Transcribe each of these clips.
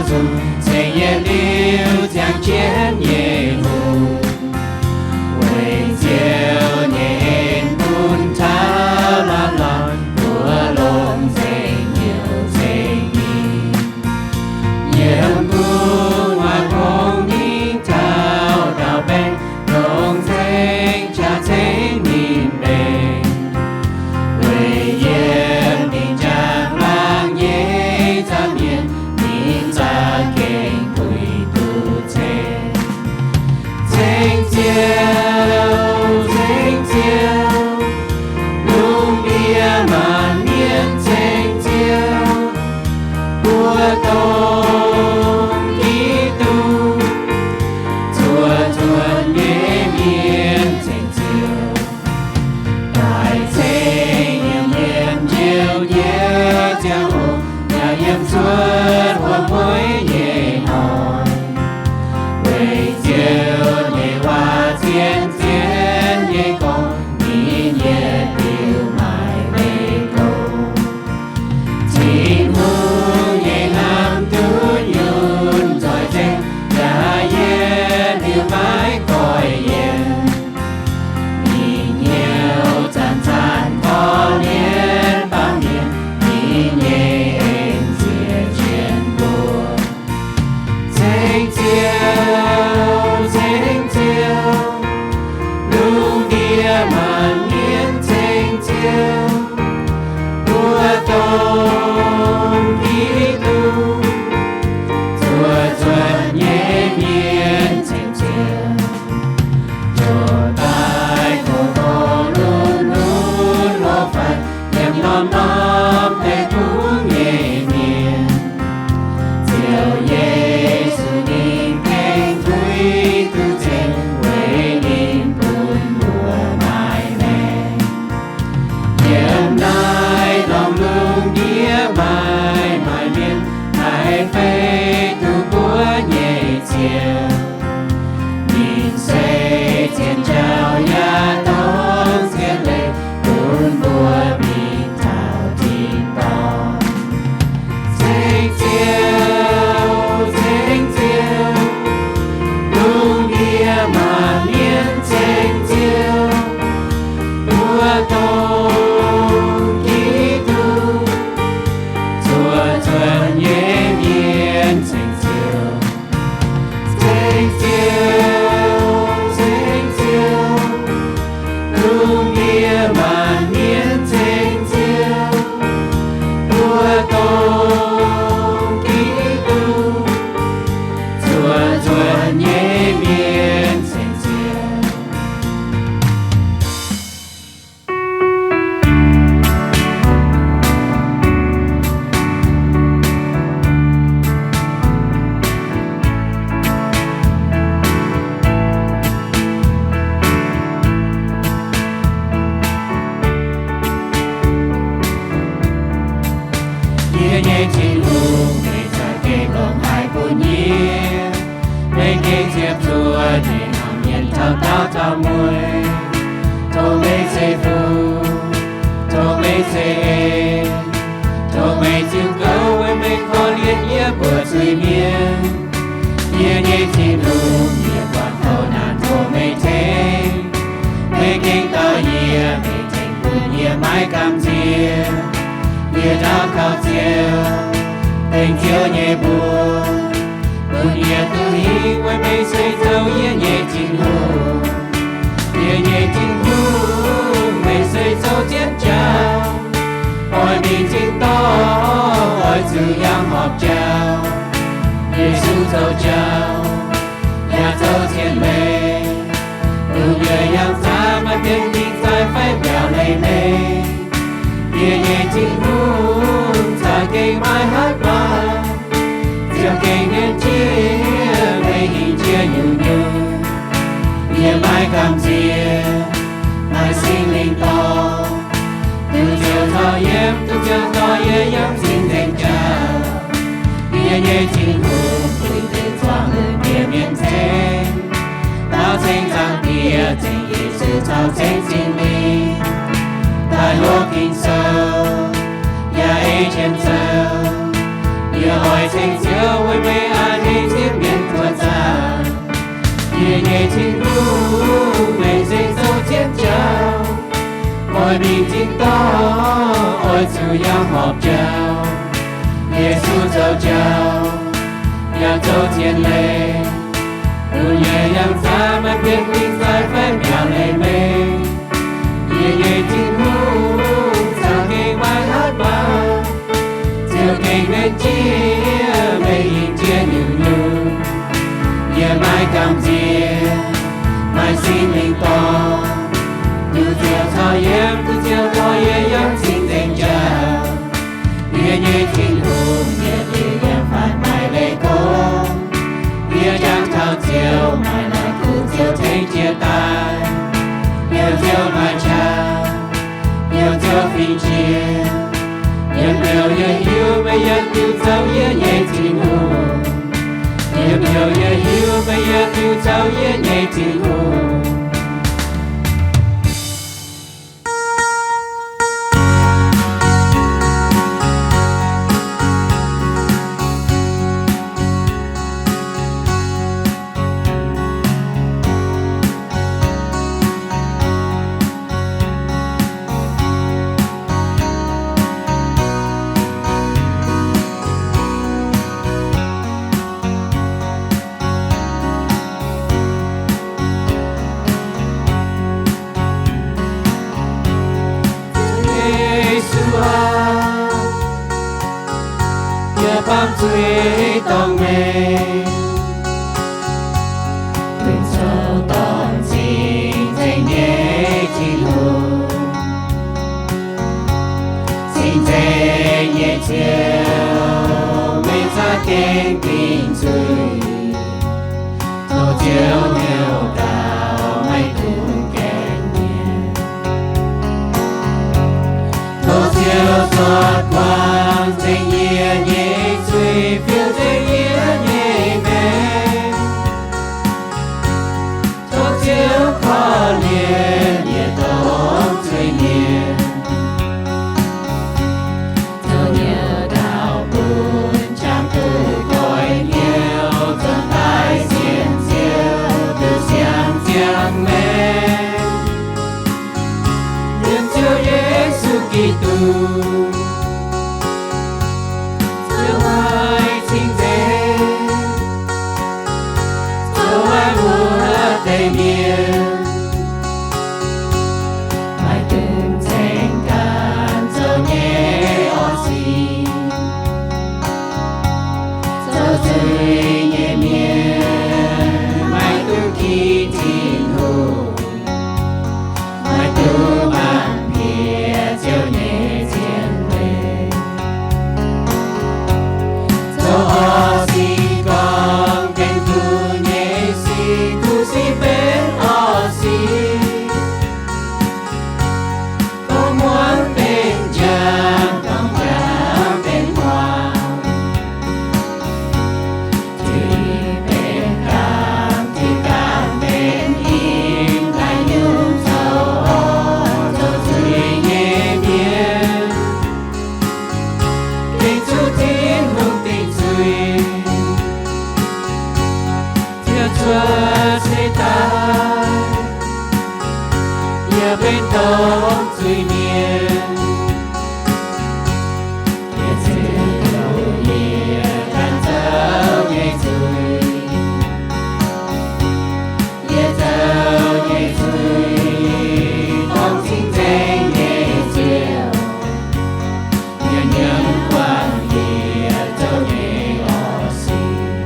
nzunc cingx yietc liuz ziangh jienv nyei hungh. Weic Ziouv nyei en bun taux laanh laanh, mbuo longc nzengc hnyouv ceng ninh. Yiem gu'nguaaz kongx mingh taux ndau-baengh, longc nzengc jaax ceng ninh mbenc. Weic yiem ninh njang-laangc nyei nza'hmien, ninh za'gengh puix duqv ceng. Ceng Ziouv, ceng Ziouv, lungh ndiev maanc mienh ceng Ziouv, mbuo dongh Giduc zuoqc zuonc nyei mienh ceng Ziouv. Daaih ceng yiem njoux nyei ziangh hoc, yaac yiem cuotv wuom mueiz nyei hnoi. Weic Ziouv nyei waac zien zien nyei gorngv, ninh yietc liuz maaih meih gorx. Tin-Hungh nyei hnamv duqv nyunc nzoih nzengc, yaac yietc liuz maiv goiv yienc. Ninh hnyouv zanc-zanc korv-lienh baamh mienh, ninh nyei en ziex jienv mbuo. Ceng Ziouv, ceng Ziouv, lungh ndiev maanc mienh ceng Ziouv, mbuo dongh Giduc zuoqc zuonc nyei mienh ceng Ziouv. Njoux daaih gox gox lunx lunx luoqc faix, yiem norm-norm deic-bung nyei mienh. Ziouv Yesu ninh gengh puix duqv ceng, weic ninh bun mbuo maaih maengc. Yiem naaiv norm lungh ndiev maaih maaih mienh haih fei duqv mbuo nyei Ziouv. Ninh se zien jauv yaac dongh zien leiz, bun mbuo mingh taux tin-dorngh. Ceng Ziouv, ceng Ziouv, lungh ndiev maanc mienh ceng Ziouv, mbuo dongh Giduc zuoqc zuonc nyei mienh ceng Ziouv. Ceng Ziouv, ceng Ziouv, lungh ndiev maanc mienh ceng Ziouv, mbuo dongh Giduc zuoqc zuonc nyei mienh ceng Ziouv. Yie nyei Tin-Hungh, meih za'gengh longc haic bun yie. Meih gengh ziepc zuoqc nyei hnamv mienh taux daauh taux mueiz. Tov meih ceix fuqv, tov meih ceix en, tov meih ziux gouv weic meih korv-lienh yie mbuo zuiz-mienh. Yie nyei Tin-Hungh, yie buatc kouv naanc tov meih tengx. Meih gengh dorh yie, meih tengx bun yie maiv gamh nziex. Yie daux gaux Ziouv, tengx Ziouv nyei mbuox, bun yie duqv hingh weic meih se zoux yie nyei Tin-Hungh. Yie nyei Tin-Hungh, meih se zoux zien jauv, oix mingh zingh dorngh, oix zuqc yangh horpc jauv. Yesu zoux jauv yaac zoux zien leiz, lungh yie yangh zaqc maaih dienx dingh zaaix fai mbiaauc leiz meih. Yie nyei Tin-Hungh za'gengh maiv hatc waac, ziouc gengh nqemh jiex meih hingh jiex nyungc-nyungc. Yie maiv gamh nziex maaih Singx Lingh dorh, duqv Ziouv caux yiem, duqv Ziouv dorh yie yiem sin nzengc jauv. Yie nyei Tin-Hungh, buix deix zuangx lunc bieqc mienh ceng, daauh ceng Zaangc Diex, ceng Yesu caux ceng Singx Lingh, daaih hluoqc Ging-Sou yaac ei qiemx zoux. Yie oix ceng Ziouv meih a'hneiv siepv mienh buoqc zaangc. Yie nyei Tin-Hungh, meih se zoux jienv jauv. Oix mingh tin-dorngh, oix zuqc yangh horpc jauv. Yesu zoux jauv, yaac zoux zien leiz. Bun yie yangh zaah maaih bieqc mingh zaih fai mbiaauc leiz meih. Yie nyei Tin-Hungh, zaangc gengh maiv hatc maaz, ziouc gengh nqemh jiex meih yiem jiex nyungc-nyungc. Yie maiv gamh nziex, maaih Singx Lingh dorh, duqv Ziouv caux yiem, duqv Ziouv dorh yie yiem cing-nzengc jauv. Yie nyei Tin-Hungh, yie bieqc yiem faanv maiv leiz gorngv, yie jangx taux Ziouv, maaih la'kuqv Ziouv tengx jiex daaih. Heuc Ziouv maaih qaqv, heuc Ziouv fingx jiex. Yiem liouh yie hiuv meih yietc liuz zoux yie nyei Tin-Hungh. Yiem liouh yie hiuv meih yietc liuz zoux yie nyei Tin-Hungh. Yesu aah, yie baamh zuiz dorngc meih, duqv zoux dorngc cing-nzengc nyei Tin-Hungh. Cing-nzengc nyei Ziouv, meih za'gengh dingc zuiz, tov Ziouv heuc dauh maiv dungx gaengh mienh. Tov Ziouv cuotv guangc nzengc yie nyei zuiz, fiuv nzengc yie nyei maengc. Tov Ziouv korv-lienh yie dongh zuiz-mienh. Tov heuc dauh bun qangx duqv goiv hnyouv, zorqv daaih sienx Ziouv, duqv siang-ziangh maengc. Yiem Ziouv Yesu Giduc, Ziouv hnoi cing-nzengc, zoux waaic wuov deix mienh, maaih dungx ceng ganh zoux nyei orv sic. Zoux zuiz nyei mienh maiv dungx ginv Tin-Hungh, maiv dungx mangc piex Ziouv nyei zien leiz. Zoux orv sic, gorngv benx kuv nyei sic, kuv sic benx orv sic. Gorngv muangx benx njang, gorngv njang benx muangx. Tiuv benx gaamv, tiuv gaamv benx inh, daaih nyungc zoux orv zoux zuiz nyei mienh, gengh zuqc Tin-Hungh dingc zuiz, ziouc cuotv seix daaih, yaac benx dongh zuiz-mienh. Yie ziouc yie ganh zoux nyei zuiz, yie zoux nyei zuiz, dongh cing-nzengc nyei Ziouv, yie nyei guangc yie zoux nyei orv sic.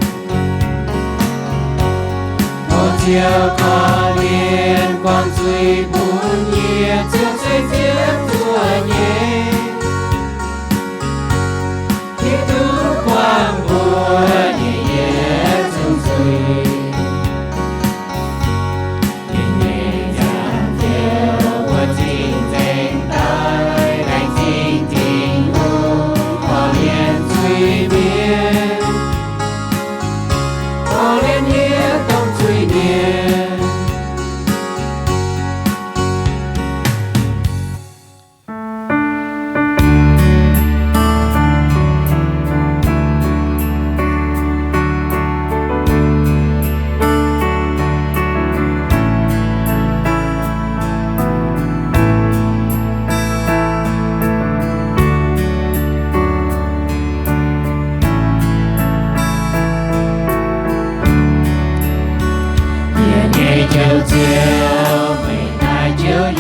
Tov Ziouv korv-lienh guangc zuiz bun yie, Ziouv ceix jienv zuoqc nyei. Hiuv duqv guangc mbuo nyei yietc zungv zuiz. Yie nyei Ziouv, mbuo cing-nzengc daaih laengz zingh Tin-Hungh korv-lienh zuiz-mienh, korv-lienh yie dongh zuiz-mienh.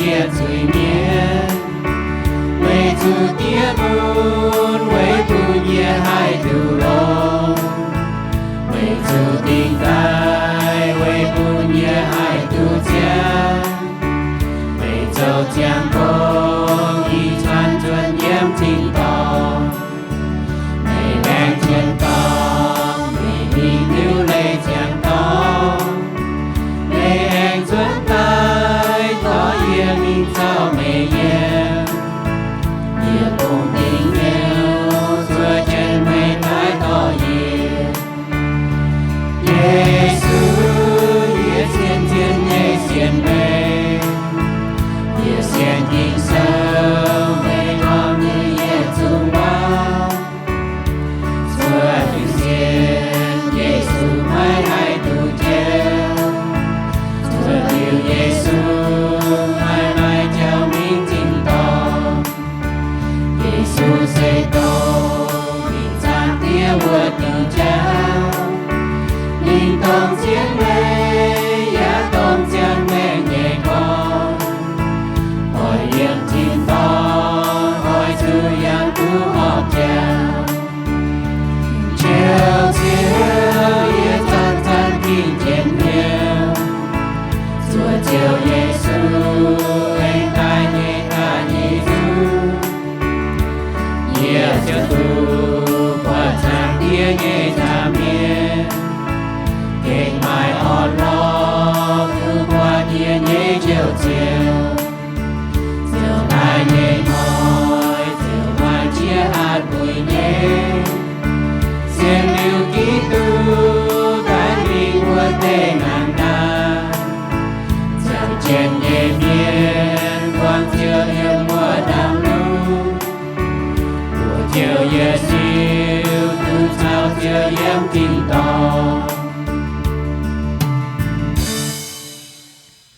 yie zuiz-mienh, weic zuqc diev mun weic bun yie haih nduqc longx, weic zuqc dingc daaih weic bun yie haih duqv ziangh, meih zoux ziangh gong ih zanc nzuonx yiem tin-dorngh. Meih laengz jienv dorngx, meih mingh liuz leiz ziangx dorngx, meih aengx nzuonx daaih dorh yie mingh zaux meih yiem. Yie bungx dingc hnyouv zuov jienv meih daaih dorh yie. Yesu, yie zien-zien nyei sienx meih. Yie sienx Ging-Sou, meih gorngv nyei yietc zungv waac. Zuov diuc sienx Yesu maiv haih duqv jauv. Zuov diuc Yesu maiv maaih jauv mingh tin-dorngh. Yesu se dongh mingh zaangc Diex wuov diuc jauv. Ninh dongh zien leiz yaac dongh ziangh maengc nyei gorn. Oix yiem tin-dorngh oix zuqc yangh duqv horpc jauv. Ziouv, Ziouv, yie zanc-zanc gengh njien-youh, zuov Ziouv Yesu aengx daaih nyei daaih nyei zungv. Yie ziouc duqv buatc zaangc Diex nyei nza'hmien, gengh maaih orn-lorqc duqv buatc yie nyei Njoux Ziouv. Ziouv daaih nyei hnoi ziouc maaih jiex haih mbuic nyei. Sienx liuz Giduc daaih mingh wuov deix naanc naaiv, ziangh jienv nyei mienh buangh Ziouv yiem wuov ndaangc lungh, mbuox Ziouv yie siou duqv caux Ziouv yiem tin-dorngh.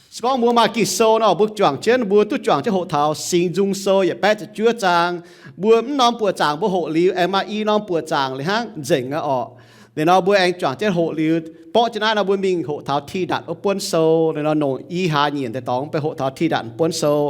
Se gorngv mbuo maaih Ging-Sou nor, mbuo juangc jienv, mbuo duqv juangc jienv hoqc taux Singx Nzung Sou yietc baeqv ziepc juov zaang. Mbuo mv norm buoqc zaangc mbuo hoqc liuz, aengx maaih i norm buoqc zaangc liuz hnangv nzengc aqv orqc. Liuz nor mbuo aengx juangc jienv hoqc liuz, borqv jienv naaiv nor mbuo mingh hoqc taux Tidatc wuov buonv sou. Liuz nor longc i hlaax nyienc deix dorngx mbuo hoqc taux Tidatc buonv sou.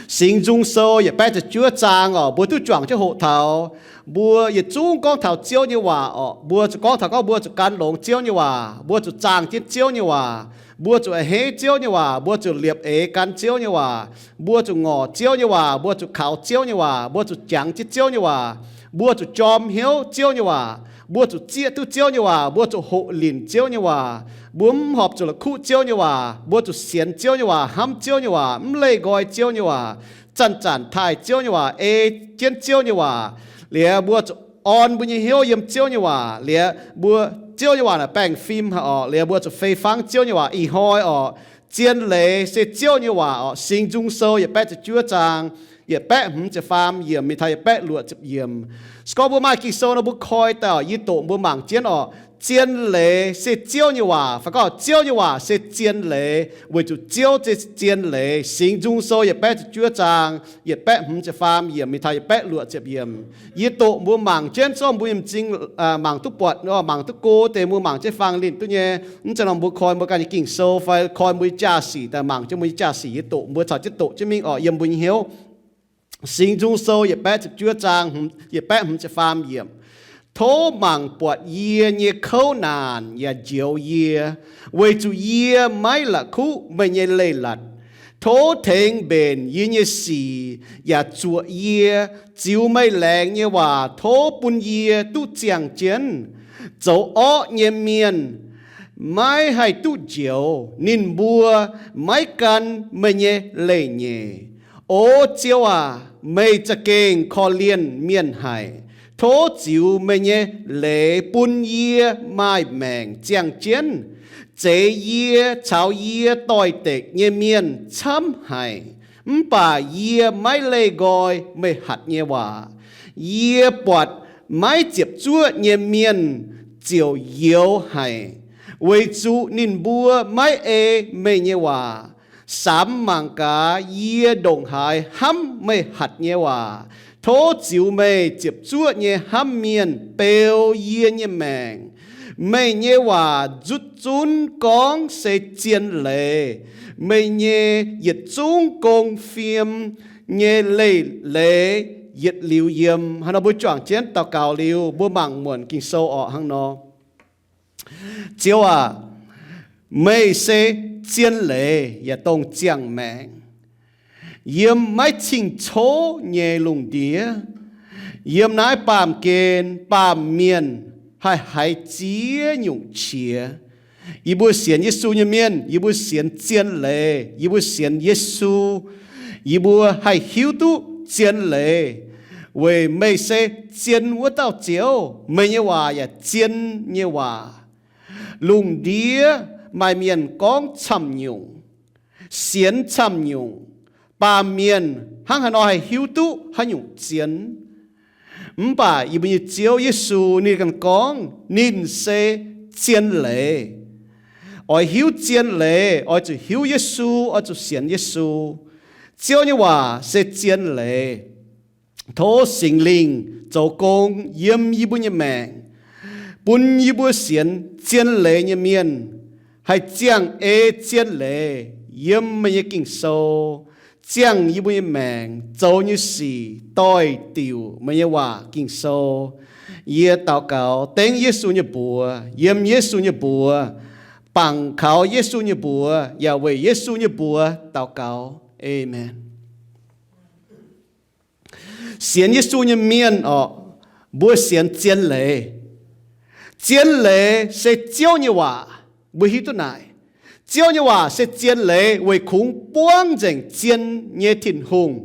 Singx Nzung Sou yietc baeqv ziepc juov zaang orqc, mbuo duqv juangc jienv hoqc taux. Mbuo yietc zungv gorngv taux Ziouv nyei waac orqc. Mbuo zuqc gorngv taux gorngv mbuo zuqc gan longx Ziouv nyei waac, mbuo zuqc zaangh jienv Ziouv nyei waac, mbuo zuqc a'hneiv Ziouv nyei waac, mbuo zuqc liepc eix gan Ziouv nyei waac, mbuo zuqc ngorc Ziouv nyei waac, mbuo zuqc kaux Ziouv nyei waac, mbuo zuqc jangx jienv Ziouv nyei waac, mbuo zuqc jorm hnyouv Ziouv nyei waac, mbuo zuqc zieqv duqv Ziouv nyei waac, mbuo zuqc hoqc linc Ziouv nyei waac, mbuo mv horpc zuqc la'kuqv Ziouv nyei waac, mbuo zuqc sienx Ziouv nyei waac, hnamv Ziouv nyei waac, mv leih nqoi Ziouv nyei waac, zanc-zanc taaih Ziouv nyei waac, ei jienv Ziouv nyei waac. Liuz mbuo zuqc orn mbuo nyei hnyouv yiem Ziouv nyei waac. Liuz mbuo, Ziouv nyei waac naaic baengh fim haic orqc. Liuz mbuo zuqc fei fangv Ziouv nyei waac ih hnoi orqc. Zien leiz se Ziouv nyei waac orqc. Singx Nzung Sou yietc baeqv ziepc juov zaang, yietc baeqv hmz ziepc faam yiemc mingh taux yietc baeqv luoqc ziepc yiemc. Se gorngv mbuo maaih Ging-Sou nor mbuo koi daaih orqc, yie doqc mbuo mangc jienv orqc. Zien leiz se Ziouv nyei waac. Fai gorngv Ziouv nyei waac se zien leiz, weic zuqc Ziouv se zien leiz. Singx Nzung Sou yietc baeqv ziepc juov zaang, yietc baeqv hmz ziepc faam yiemc mingh taux yietc baeqv luoqc ziepc yiemc. Yie doqc mbuo mangc jienv, zorqv mbuo nyei m'zing mangc duqv buatc, mangc duqv go deix, mbuo mangc jienv fangx linh duqv nyei. Mv zeiz nor mbuo koi mbuo ganh nyei Ging-Sou fai koi mbuo nyei jaa-sic daaih mangc jienv mbuo nyei jaa-sic, yie doqc mbuo caux jienv doqc jienv mingh orqc, yiem mbuo nyei hnyouv. Singx Nzung Sou yietc baeqv ziepc juov zaang, yietc baeqv hmz ziepc faam yiemc. Tov mangc buatc yie nyei kouv naanc yaac njoux yie, weic zuqc yie maiv la'kuqv meih nyei leiz-latc. Tov tengx mbenc yie nyei sic yaac zuoqc yie, ziux meih laengz nyei waac tov bun yie duqv ziangh jienv. Zoux orqv nyei mienh maiv haih duqv njoux, ninh mbuo maiv gan meih nyei leiz-nyeic. O Ziouv aac, meih za'gengh korv-lienh mienh haic. Tov ziux meih nyei leiz bun yie maaih maengc ziangh jienv. Zeix yie caux yie doix-dekc nyei mienh camv haic, mv baac yie maiv leih nqoi meih hatc nyei waac. Yie buatc maiv ziepc zuoqv nyei mienh ziouc youx haic, weic zuqc ninh mbuo maiv ei meih nyei waac. Samx mangc gaax, yie ndongc haaix hnamv meih hatc nyei waac. Tov ziux meih ziepc zuoqv nyei hnamv mienh beu yie nyei maengc. Meih nyei waac nzutv zunv gorngv se zien leiz. Meih nyei yietc zungv gong fim nyei leih leiz yietc liuz yiem. Hnangv nor mbuo juangc jienv daux gaux liuz, mbuo mangc muonc Ging-Sou orqc hnangv nor. Ziouv aac, meih se zien leiz yaac dongh ziangh maengc. Yiem maiv cing-coqv nyei lungh ndiev, yiem naaiv baamh gen baamh mienh haih haiz ziex nyungc qiex. Yie mbuo sienx Yesu nyei mienh, yie mbuo sienx zien leiz, yie mbuo sienx Yesu, yie mbuo haih hiuv duqv zien leiz, weic meih se zien wuov dauh Ziouv. Meih nyei waac yaac zien nyei waac. Lungh ndiev maaih mienh gorngv camv nyungc, sienx camv nyungc, baamh mienh hnangv haaix nor haih hiuv duqv haaix nyungc zien? Mv baac yie mbuo nyei Ziouv Yesu ninh ganh gorngv ninh se zien leiz. Oix hiuv zien leiz, oix zuqc hiuv Yesu, oix zuqc sienx Yesu. Ziouv nyei waac se zien leiz. Tov Singx Lingh zoux gong yiem yie mbuo nyei maengc, bun yie mbuo sienx zien leiz nyei mienh haih ziangh ei zien leiz yiem meih nyei Ging-Sou, ziangh yie mbuo nyei maengc zoux nyei sic doix-diuc meih nyei waac Ging-Sou. Yie daux gaux dengv Yesu nyei mbuox, yiem Yesu nyei mbuox, bangc kaux Yesu nyei mbuox, yaac weic Yesu nyei mbuox daux gaux. Aamen. Sienx Yesu nyei mienh orqc, mbuo sienx zien leiz. Zien leiz se Ziouv nyei waac. Mbuo hiuv duqv naaic, Ziouv nyei waac se zien leiz weic kungx buangv nzengc zien nyei Tin-Hungh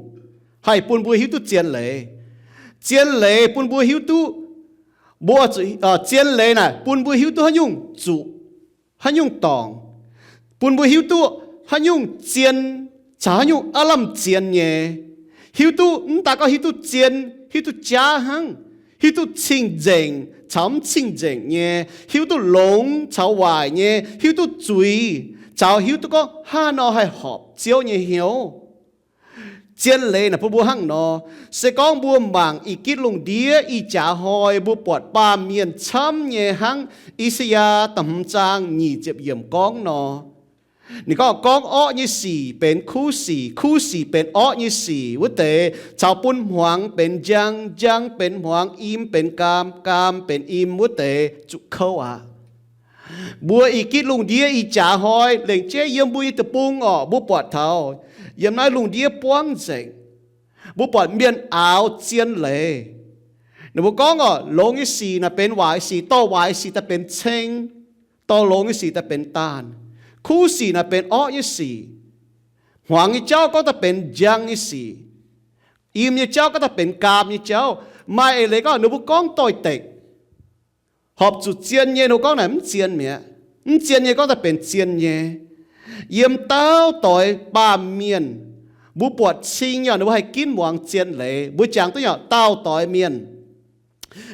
haih bun mbuo hiuv duqv zien leiz. Zien leiz bun mbuo hiuv duqv, mbuo, zien leiz naaic bun mbuo hiuv duqv haaix nyungc zuqc, haaix nyungc dorngc, bun mbuo hiuv duqv haaix nyungc zien caux haaix nyungc aav lamh zien nyei. Hiuv duqv, mv daaih gorngv hiuv duqv zien, hiuv duqv jaav hnangv, hiuv duqv cing-nzengc caux mv cing-nzengc nyei, hiuv duqv longx caux waaic nyei, hiuv duqv zuiz caux hiuv duqv gorngv haaix nor haih horpc Ziouv nyei hnyouv. Zien leiz naaic bun mbuo hnangv nor. Se gorngv mbuo mangc ih gitv lungh ndiev ih jaax hnoi, mbuo buatc baamh mienh camv nyei hnangv I^saa^yaa da'hmz zaang nyic ziepc yiemc gorngv nor. Ninh gorngv, gorngv orqv nyei sic benx kuv sic, kuv sic benx orqv nyei sic wuov deix, caux bun hmuangx benx njang, njang benx hmuangx, im benx gaam, gaam benx im wuov deix zuqc kouv aqv. Mbuo ih gitv lungh ndiev ih jaax hnoi lengc jeiv yiem mbuo nyei deic-bung orqc, mbuo buatc taux yiem naaiv lungh ndiev buangv nzengc, mbuo buatc mienh aaux zien leiz. Ninh mbuo gorngv orqc, longx nyei sic naaic benx waaic sic, dorh waaic sic daaih benx ceng, dorh longx nyei sic daaih benx daanh. Kuv sic naaic benx orqv nyei sic. Hmuangx nyei jauv gorngv daaih benx njang nyei sic. Im nyei jauv gorngv daaih benx gaam nyei jauv. Maaih eix leiz gorngv ninh mbuo gorngv doix-dekc, horpc zuqc zien nyei ninh mbuo gorngv naaic mv zien mi'aqv. Mv zien nyei gorngv daaih benx zien nyei. Yiem dauh doix baamh mienh, mbuo buatc cing nyei ninh mbuo haih ginv muangx zien leiz. Mbuo jangx duqv nyei dauh doix mienh,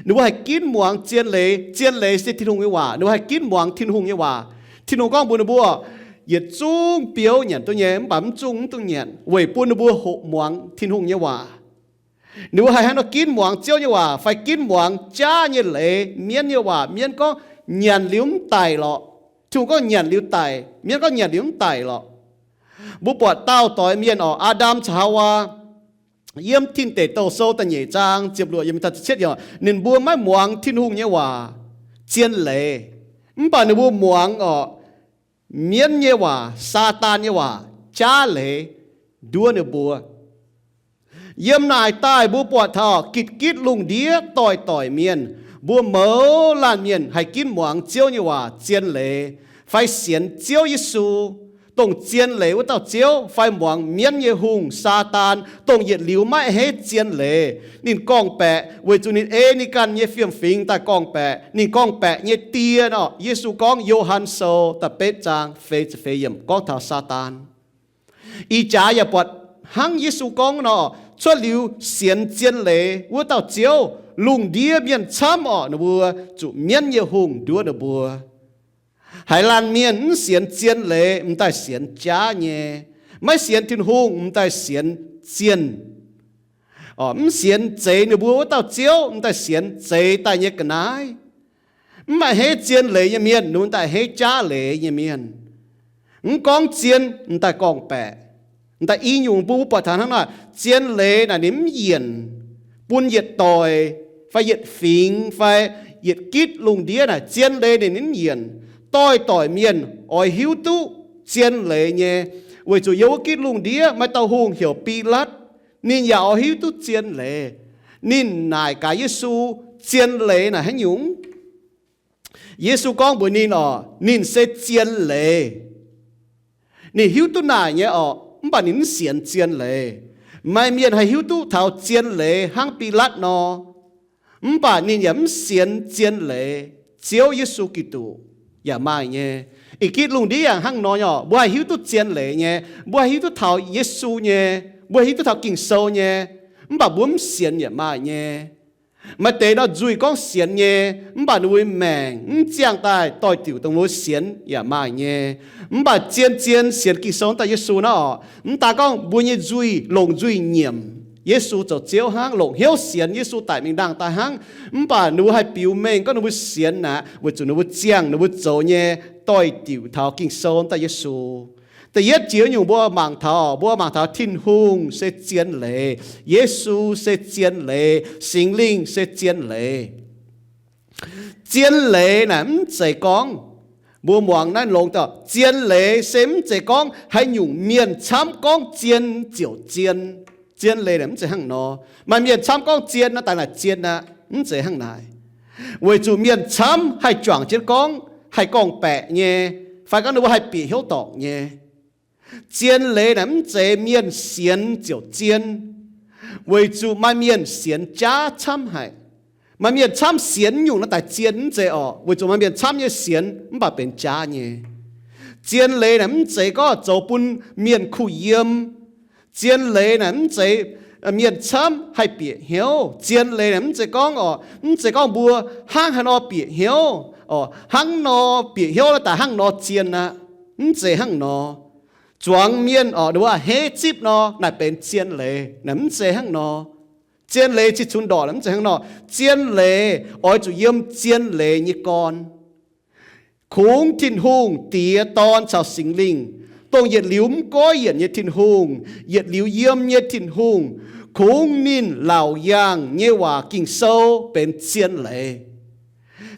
ninh mbuo haih ginv muangx zien leiz. Zien leiz se Tin-Hungh nyei waac. Ninh mbuo haih ginv muangx Tin-Hungh nyei waac. Tin-Hungh gorngv mbuox ninh mbuo, yietc zungv biouv nyanc duqv nyei, mv baac mv zungh mv dungx nyanc, weic bun ninh mbuo hoqc muangx Tin-Hungh nyei waac. Ninh mbuo haih hnangv nor ginv muangx Ziouv nyei waac fai ginv muangx jaav nyei leiz, mienv nyei waac. Mienv gorngv, nyanc liuz mv daic lorqc. Tin-Hungh gorngv, nyanc liuz daic. Mienv gorngv, nyanc liuz mv daic lorqc. Mbuo buatc dauh doix mienh orqc, Aa^ndam caux Haawaa, yiem Tin Deic Douh Sou da'nyeic zaang ziepc luoqc yiemc daaih ziepc cietv yiemc, ninh mbuo maiv muangx Tin-Hungh nyei waac, zien leiz. Mv baac ninh mbuo muangx orqc, mienv nyei waac, Saadaan nyei waac, jaav leiz, nduov ninh mbuo. Yiem naaic daaih mbuo buatc taux gitv-gitv lungh ndiev doix-doix mienh, mbuo mouz laanh mienh haih ginv muangx Ziouv nyei waac, zien leiz, fai sienx Ziouv Yesu, dongh zien leiz wuov dauh Ziouv, fai muangx mienv nyei hungh, Saadaan, dongh yietc liuz maiv a'hneiv zien leiz. Ninh gorngv-baeqc weic zuqc ninh ei ninh ganh nyei fiem-fingx daaih gorngv-baeqc. Ninh gorngv-baeqc nyei die nor, Yesu gorngv, Yo^han Sou da'betv zaang feix ziepc feix yiemc gorngv taux Saadaan. Ih jaax yaac buatc hnangv Yesu gorngv nor, cuotv liuz sienx zien leiz wuov dauh Ziouv, lungh ndiev mienh camv orqc, ninh mbuo zuqc mienv nyei hungh nduov ninh mbuo. Haaix laanh mienh mv sienx zien leiz, m'daaih sienx jaav nyei. Maiv sienx Tin-Hungh, m'daaih sienx zienh. Mv sienx zeix ninh mbuo wuov dauh Ziouv, m'daaih sienx zeix daaih nyei ga'naaiv. Mv baac hei zien leiz nyei mienh, ninh daaih hei jaav leiz nyei mienh. Mv gorngv zien, m'daaih gorngv-baeqc, m'daaih i nyungc mbuo buatc taux hnangv naaic, zien leiz naaic ninh mv yienc bun yietc doic fai yietc fingx fai yietc gitv lungh ndiev naaic, zien leiz ninh mv yienc. Doix-doix mienh oix hiuv duqv zien leiz nyei, weic zuqc yiem wuov gitv lungh ndiev maaih dauh hungh heuc Bilatv, ninh yaac oix hiuv duqv zien leiz. Ninh naaic gaax Yesu, zien leiz naaic haaix nyungc? Yesu gorngv mbuox ninh oc, ninh se zien leiz. Ninh hiuv duqv naaic nyei oc, mv baac ninh mv sienx zien leiz. Maaih mienh haih hiuv duqv taux zien leiz hnangv Bilatv nor, mv baac ninh yaac mv sienx zien leiz. Ziouv Yesu Giduc yaac maaih nyei. Ih gitv lungh ndiev yaac hnangv nor nyei oc, mbuo haih hiuv duqv zien leiz nyei, mbuo haih hiuv duqv taux Yesu nyei, mbuo haih hiuv duqv taux Ging-Sou nyei, mv baac mbuo mv sienx yaac maaih nyei. Maaih deix nor nzuih gorngv sienx nyei, mv baac ninh mbuo maengc mv ziangh daaih doix-diuc dongh mbuo sienx yaac maaih nyei. Mv baac zien-zien sienx Ging-Sou daaih Yesu naaiv oc, mv daan gorngv mbuo nyei nzuih longc nzuih nyiemc Yesu zoux Ziouv hnangv, longc hnyouv sienx Yesu daic mingh nangh daaih hnangv, mv baac ninh mbuo haih biux mengh gorngv ninh mbuo sienx aqv, weic zuqc ninh mbuo ziangh ninh mbuo zoux nyei doix-diuc taux Ging-Sou daaih Yesu. Da'yietv jiex nyungc mbuo mangc taux, mbuo mangc taux Tin-Hungh se zien leiz, Yesu se zien leiz, Singx Lingh se zien leiz. Zien leiz naaic mv zeiz gorngv, mbuo muangx naaiv longx daaih, zien leiz se mv zeiz gorngv haaix nyungc mienh camv gorngv zien ziouc zien. Zien leiz naaic mv zeiz hnangv nor. Maaih mienh camv gorngv zien nor, daaih naaic zien aqv, mv zeiz hnangv naaic. Weic zuqc mienh camv haih juangc jienv gorngv, haih gorngv-baeqc nyei, fai gorngv ninh mbuo haih bieqc hnyouv dorngc nyei. Zien leiz naaic mv zeiz mienh sienx ziouc zien, weic zuqc maaih mienh sienx jaav camv haic. Maaih mienh camv sienx nyungc nor daaih zien mv zeiz orqc, weic zuqc maaih mienh camv nyei sienx mv baac benx jaav nyei. Zien leiz naaic mv zeiz gorngv zoux bun mienh kuh yiem. Zien leiz naaic mv zeiz mienh camv haih bieqc hnyouv. Zien leiz naaic mv zeiz gorngv orqc, mv zeiz gorngv mbuo hnangv haaix nor bieqc hnyouv orqc, hnangv nor bieqc hnyouv daaih hnangv nor zien aqv. Mv zeiz hnangv nor. Zuangx mienh orqc, ninh mbuo a'hneiv zipv nor naaic benx zien leiz, naaic mv zeiz hnangv nor. Zien leiz cih cunx ndorqc naaic mv zeiz hnangv nor. Zien leiz oix zuqc yiem zien leiz nyei gorn. Kungx Tin-Hungh Diex, Dorn caux Singx Lingh, dongh yietc liuz mv goiv yienc nyei Tin-Hungh, yietc liuz yiem nyei Tin-Hungh, kungx ninh laauc yaangh nyei waac Ging-Sou benx zien leiz.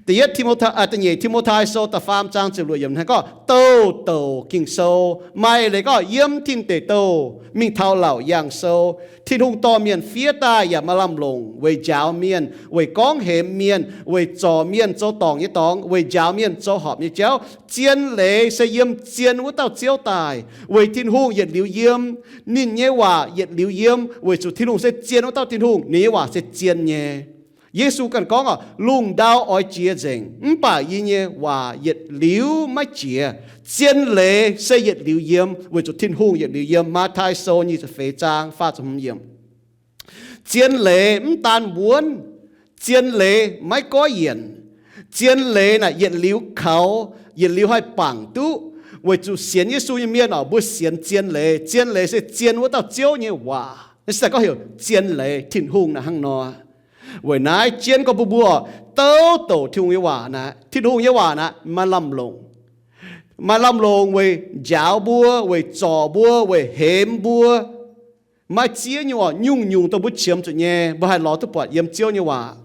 Da'yietv Timotai, da'nyeic Timotai Sou da'faam zaang ziepc luoqc yiemc hnangv gorngv, douh douc Ging-Sou maaih leiz gorngv yiem tin deic douh mingh taux laauc yaangh sou. Tin-Hungh dorh mienh fiev daaih yaac maaih lamh longc weic njaaux mienh, weic gorngv hemx mienh, weic zorc mienh zoux dorngc nyei dorngx, weic njaaux mienh zoux horpc nyei jauv. Zien leiz se yiem zien wuov dauh Ziouv daaih, weic Tin-Hungh yietc liuz yiem. Ninh nyei waac yietc liuz yiem weic zuqc Tin-Hungh se zien wuov dauh Tin-Hungh, ninh nyei waac se zien nyei. Yesu ganh gorngv oc, lungh ndau oix jiex nzengc, mv baac yie nyei waac yietc liuz maiv jiex. Zien leiz se yietc liuz yiem weic zuqc Tin-Hungh yietc liuz yiem. Matv^tai Sou nyic ziepc feix zaang faah ziepc hmz yiemc. Zien leiz mv daan wuonv, zien leiz maiv goiv yienc. Zien leiz naaic yietc liuz kaux, yietc liuz haih bangc duqv. Weic zuqc sienx Yesu nyei mienh oc, mbuo sienx zien leiz. Zien leiz se zien wuov dauh Ziouv nyei waac. Naaiv se gorngv heuc zien leiz, Tin-Hungh naaic hnangv nor. Weic naaiv jienv gorngv bun mbuo, douc douc Tin-Hungh nyei waac naaic, Tin-Hungh nyei waac naaic maaih lamh longc. Maaih lamh longc weic njaaux mbuo, weic zorc mbuo, weic hemx mbuo. Maaih ziex nyungc, nyungc-nyungc dongh mbuo qiemx zuqc nyei, mbuo haih lorz duqv buatc yiem Ziouv nyei waac.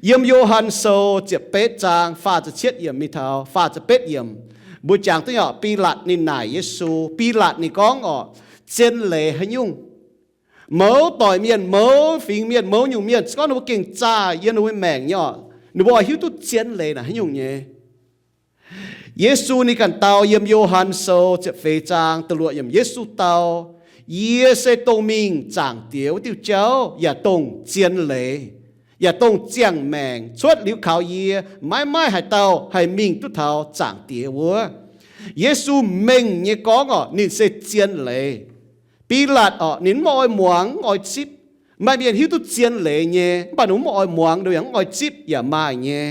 Yiem Yo^han Sou ziepc betv zaang faah ziepc cietv yiemc mingh taux faah ziepc betv yiemc, mbuo jangx duqv nyei oc. Bilatv ninh naaic Yesu. Bilatv ninh gorngv oc, zien leiz haaix nyungc? Mouz doic mienh, mouz fingx mienh, mouz nyungc mienh, se gorngv ninh mbuo gengh zaah yiem ninh mbuo maengc nyei oc, ninh mbuo oix hiuv duqv zien leiz naaic haaix nyungc nyei. Yesu ninh ganh dau yiem Yo^han Sou ziepc feix zaang da'luoqc yiemc, Yesu dau, Yie se dongh mingh Zaangc Diex wuov diuh jauv, yaac dongh zien leiz, yaac dongh ziangh maengc. Cuotv liuz kaux yie, maiv maaih haaix dauh haih mingh duqv taux Zaangc Diex wuov. Yesu mengh nyei gorngv oc, ninh se zien leiz. Bilatv oc, ninh mv oix muangx, mv oix zipv. Maaih mienh hiuv duqv zien leiz nyei, mv baac ninh mv oix muangx, ninh yaac mv oix zipv yaac maaih nyei.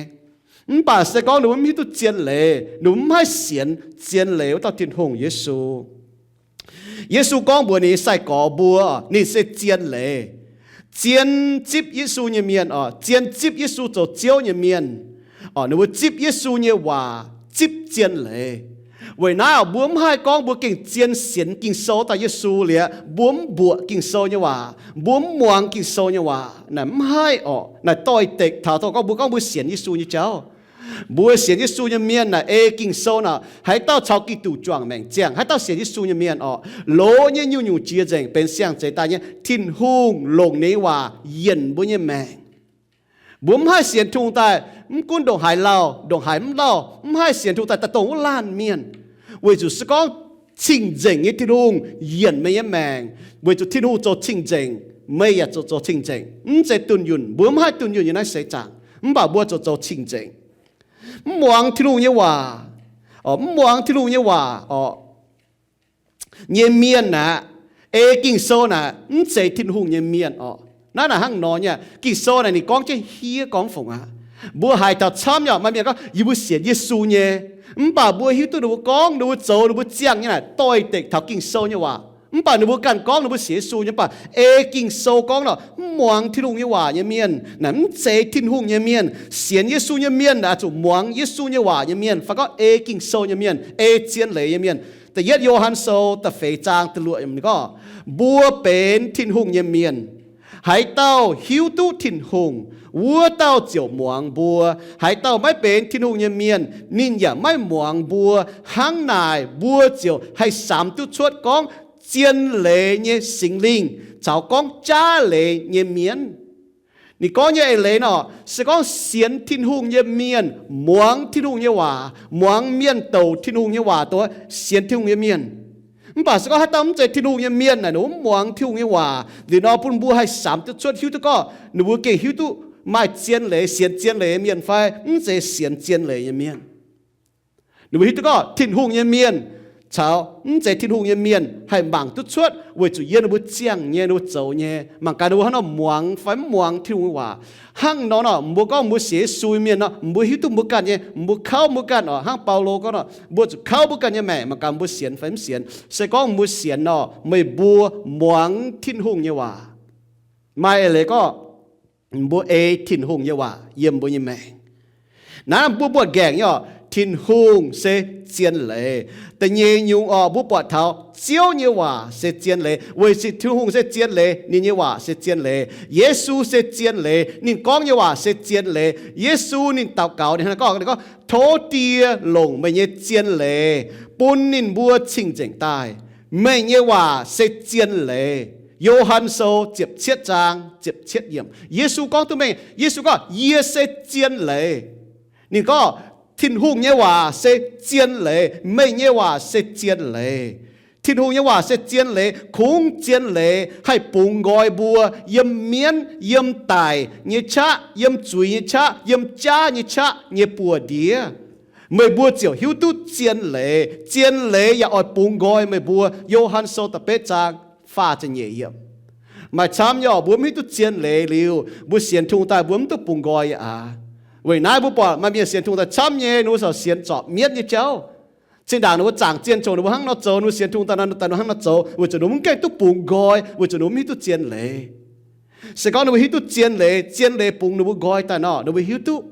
Mv baac se gorngv ninh mv hiuv duqv zien leiz, ninh mv haih sienx zien leiz wuov dauh Tin-Hungh Yesu. Yesu gorngv mbuox ninh nyei sai-gorx mbuo, ninh se zien leiz. Zien zipv Yesu nyei mienh oc, zien zipv Yesu zoux Ziouv nyei mienh, Ninh mbuo zipv Yesu nyei waac, zipv zien leiz. Weic naaiv mbuo mv haih gorngv mbuo gengh zien sienx Ging-Sou daaih Yesu liuz, mbuo mv mbuoqc Ging-Sou nyei waac, mbuo mv muangx Ging-Sou nyei waac, naaic mv haih orqc. Naaic doix-dekc taux dongh gorngv mbuo gorngv mbuo sienx Yesu nyei jauv. Mbuo sienx Yesu nyei mienh naaic ei Ging-Sou naaic, haaix dauh caux Giduc juangc maengc ziangh, haaix dauh sienx Yesu nyei mienh orqc, loz nyei nyungc-nyungc jiex nzengc, benx siang-zeix daaih nyei, Tin-Hungh longc ninh nyei waac yienc mbuo nyei maengc. Mbuo mv haih sienx Tin-Hungh daaih, mv gunv ndongc haaix lauh, ndongc haaix mv lauh, mv haih sienx Tin-Hungh daaih, daaih dongh wuov laanh mienh. Weic zuqc se gorngv cing-nzengc nyei Tin-Hungh yienc meih nyei maengc, weic zuqc Tin-Hungh zoux cing-nzengc, meih yaac zoux zoux cing-nzengc. Mv zeiz dunh yunh, mbuo mv haih dunh yunh yiem naaiv seix zaangc, mv baac mbuo zoux zoux cing-nzengc. Mv muangx Tin-Hungh nyei waac, mv muangx Tin-Hungh nyei waac orqc, nyei mienh aqv, ei Ging-Sou naaic mv zeiz Tin-Hungh nyei mienh orqc. Naaiv naaic hnangv nor nyei. Ging-Sou naaic ninh gorngv jienv hiev gorngv fungc aqv. Mbuo haiz taux camv nyei, maaih mienh gorngv, yie mbuo sienx Yesu nyei, mv baac mbuo hiuv duqv ninh mbuo gorngv, ninh mbuo zoux, ninh mbuo ziangh nyei naaic doix-dekc taux Ging-Sou nyei waac. Mv baac ninh mbuo ganh gorngv ninh mbuo sienx Yesu nyei, mv baac ei Ging-Sou gorngv nor, mv muangx Tin-Hungh nyei waac nyei mienh naaic mv zeiz Tin-Hungh nyei mienh. Sienx Yesu nyei mienh naaic zuqc muangx Yesu nyei waac nyei mienh, fai gorngv ei Ging-Sou nyei mienh, ei zien leiz nyei mienh. Da'yietv Yo^han Sou da'feix zaang da'luoqc yiemc ninh gorngv, mbuo benx Tin-Hungh nyei mienh. Haaix dauh hiuv duqv Tin-Hungh, wuov dauh ziouc muangx mbuo. Haaix dauh maiv benx Tin-Hungh nyei mienh, ninh yaac maiv muangx mbuo. Hnangv naaic mbuo ziouc haih samx duqv cuotv gorngv zien leiz nyei Singx Lingh caux gorngv jaav leiz nyei mienh. Ninh gorngv nyei eix leiz nor, se gorngv sienx Tin-Hungh nyei mienh, muangx Tin-Hungh nyei waac, muangx mienh douc Tin-Hungh nyei waac dongh sienx Tin-Hungh nyei mienh. Mv baac se gorngv haaix dauh mv zeiz Tin-Hungh nyei mienh naaic, ninh mv muangx Tin-Hungh nyei waac, liuz nor bun mbuo haih samx duqv cuotv hiuv duqv gorngv ninh mbuo gengh hiuv duqv maaih zien leiz, sienx zien leiz nyei mienh fai mv zeiz sienx zien leiz nyei mienh. Ninh mbuo hiuv duqv gorngv Tin-Hungh nyei mienh caux mv zeiz Tin-Hungh nyei mienh haih mangc duqv cuotv weic zuqc yiem ninh mbuo ziangh nyei, ninh mbuo zoux nyei. Mangc gaax ninh mbuo hnangv nor muangx fai mv muangx Tin-Hungh nyei waac. Hnangv nor nor, mbuo gorngv mbuo sienx Yesu nyei mienh nor, mbuo hiuv duqv mbuo ganh nyei, mbuo kauv mbuo ganh oc. Hnangv Baulo gorngv nor, mbuo zuqc kauv mbuo ganh nyei maengc, mangc gaax mbuo sienx fai mv sienx. Se gorngv mbuo sienx nor, meih mbuo muangx Tin-Hungh nyei waac. Maaih eix leiz gorngv mbuo ei Tin-Hungh nyei waac yiem mbuo nyei maengc. Naaiv mbuo buatc nqaengc nyei oc, Tin-Hungh se zien leiz. Da'nyeic nyungc oc, mbuo buatc taux Ziouv nyei waac se zien leiz. Weic zuqc Tin-Hungh se zien leiz, ninh nyei waac se zien leiz. Yesu se zien leiz, ninh gorngv nyei waac se zien leiz. Yesu ninh daux gaux, ninh hnangv gorngv, ninh gorngv, tov Die longc meih nyei zien leiz bun ninh mbuo cing-nzengc daaih. Meih nyei waac se zien leiz. Yo^han Sou ziepc cietv zaang ziepc cietv yiemc, Yesu gorngv duqv mengh, Yesu gorngv, yie se zien leiz. Ninh gorngv, Tin-Hungh nyei waac se zien leiz, meih nyei waac se zien leiz. Tin-Hungh nyei waac se zien leiz, kungx zien leiz haih bungx nqoi mbuo yiem mienv, yiem daic nyei qaqv, yiem zuiz nyei qaqv, yiem jaav nyei qaqv nyei buoz-ndiev. Meih mbuo ziouc hiuv duqv zien leiz. Zien leiz yaac oix bungx nqoi meih mbuo. Yo^han Sou da'betv zaang faah ziepc nyeic yiemc. Maaih camv nyei oc, mbuo mv hiuv duqv zien leiz liuz, mbuo sienx Tin-Hungh daaih mbuo mv duqv bungx nqoi aqv. Weic naaiv mbuo buatc maaih mienh sienx Tin-Hungh daaih camv nyei, ninh mbuo sienx zorpc mienv nyei jauv. Zinh ndaangc ninh mbuo zaangc zien congx ninh mbuo hnangv nor zoux, ninh mbuo sienx Tin-Hungh daaih nor, daaih nor hnangv nor zoux, weic zuqc ninh mbuo mv gaengh duqv bungx nqoi, weic zuqc ninh mbuo mv hiuv duqv zien leiz. Se gorngv ninh mbuo hiuv duqv zien leiz, zien leiz bungx ninh mbuo nqoi daaih nor, ninh mbuo hiuv duqv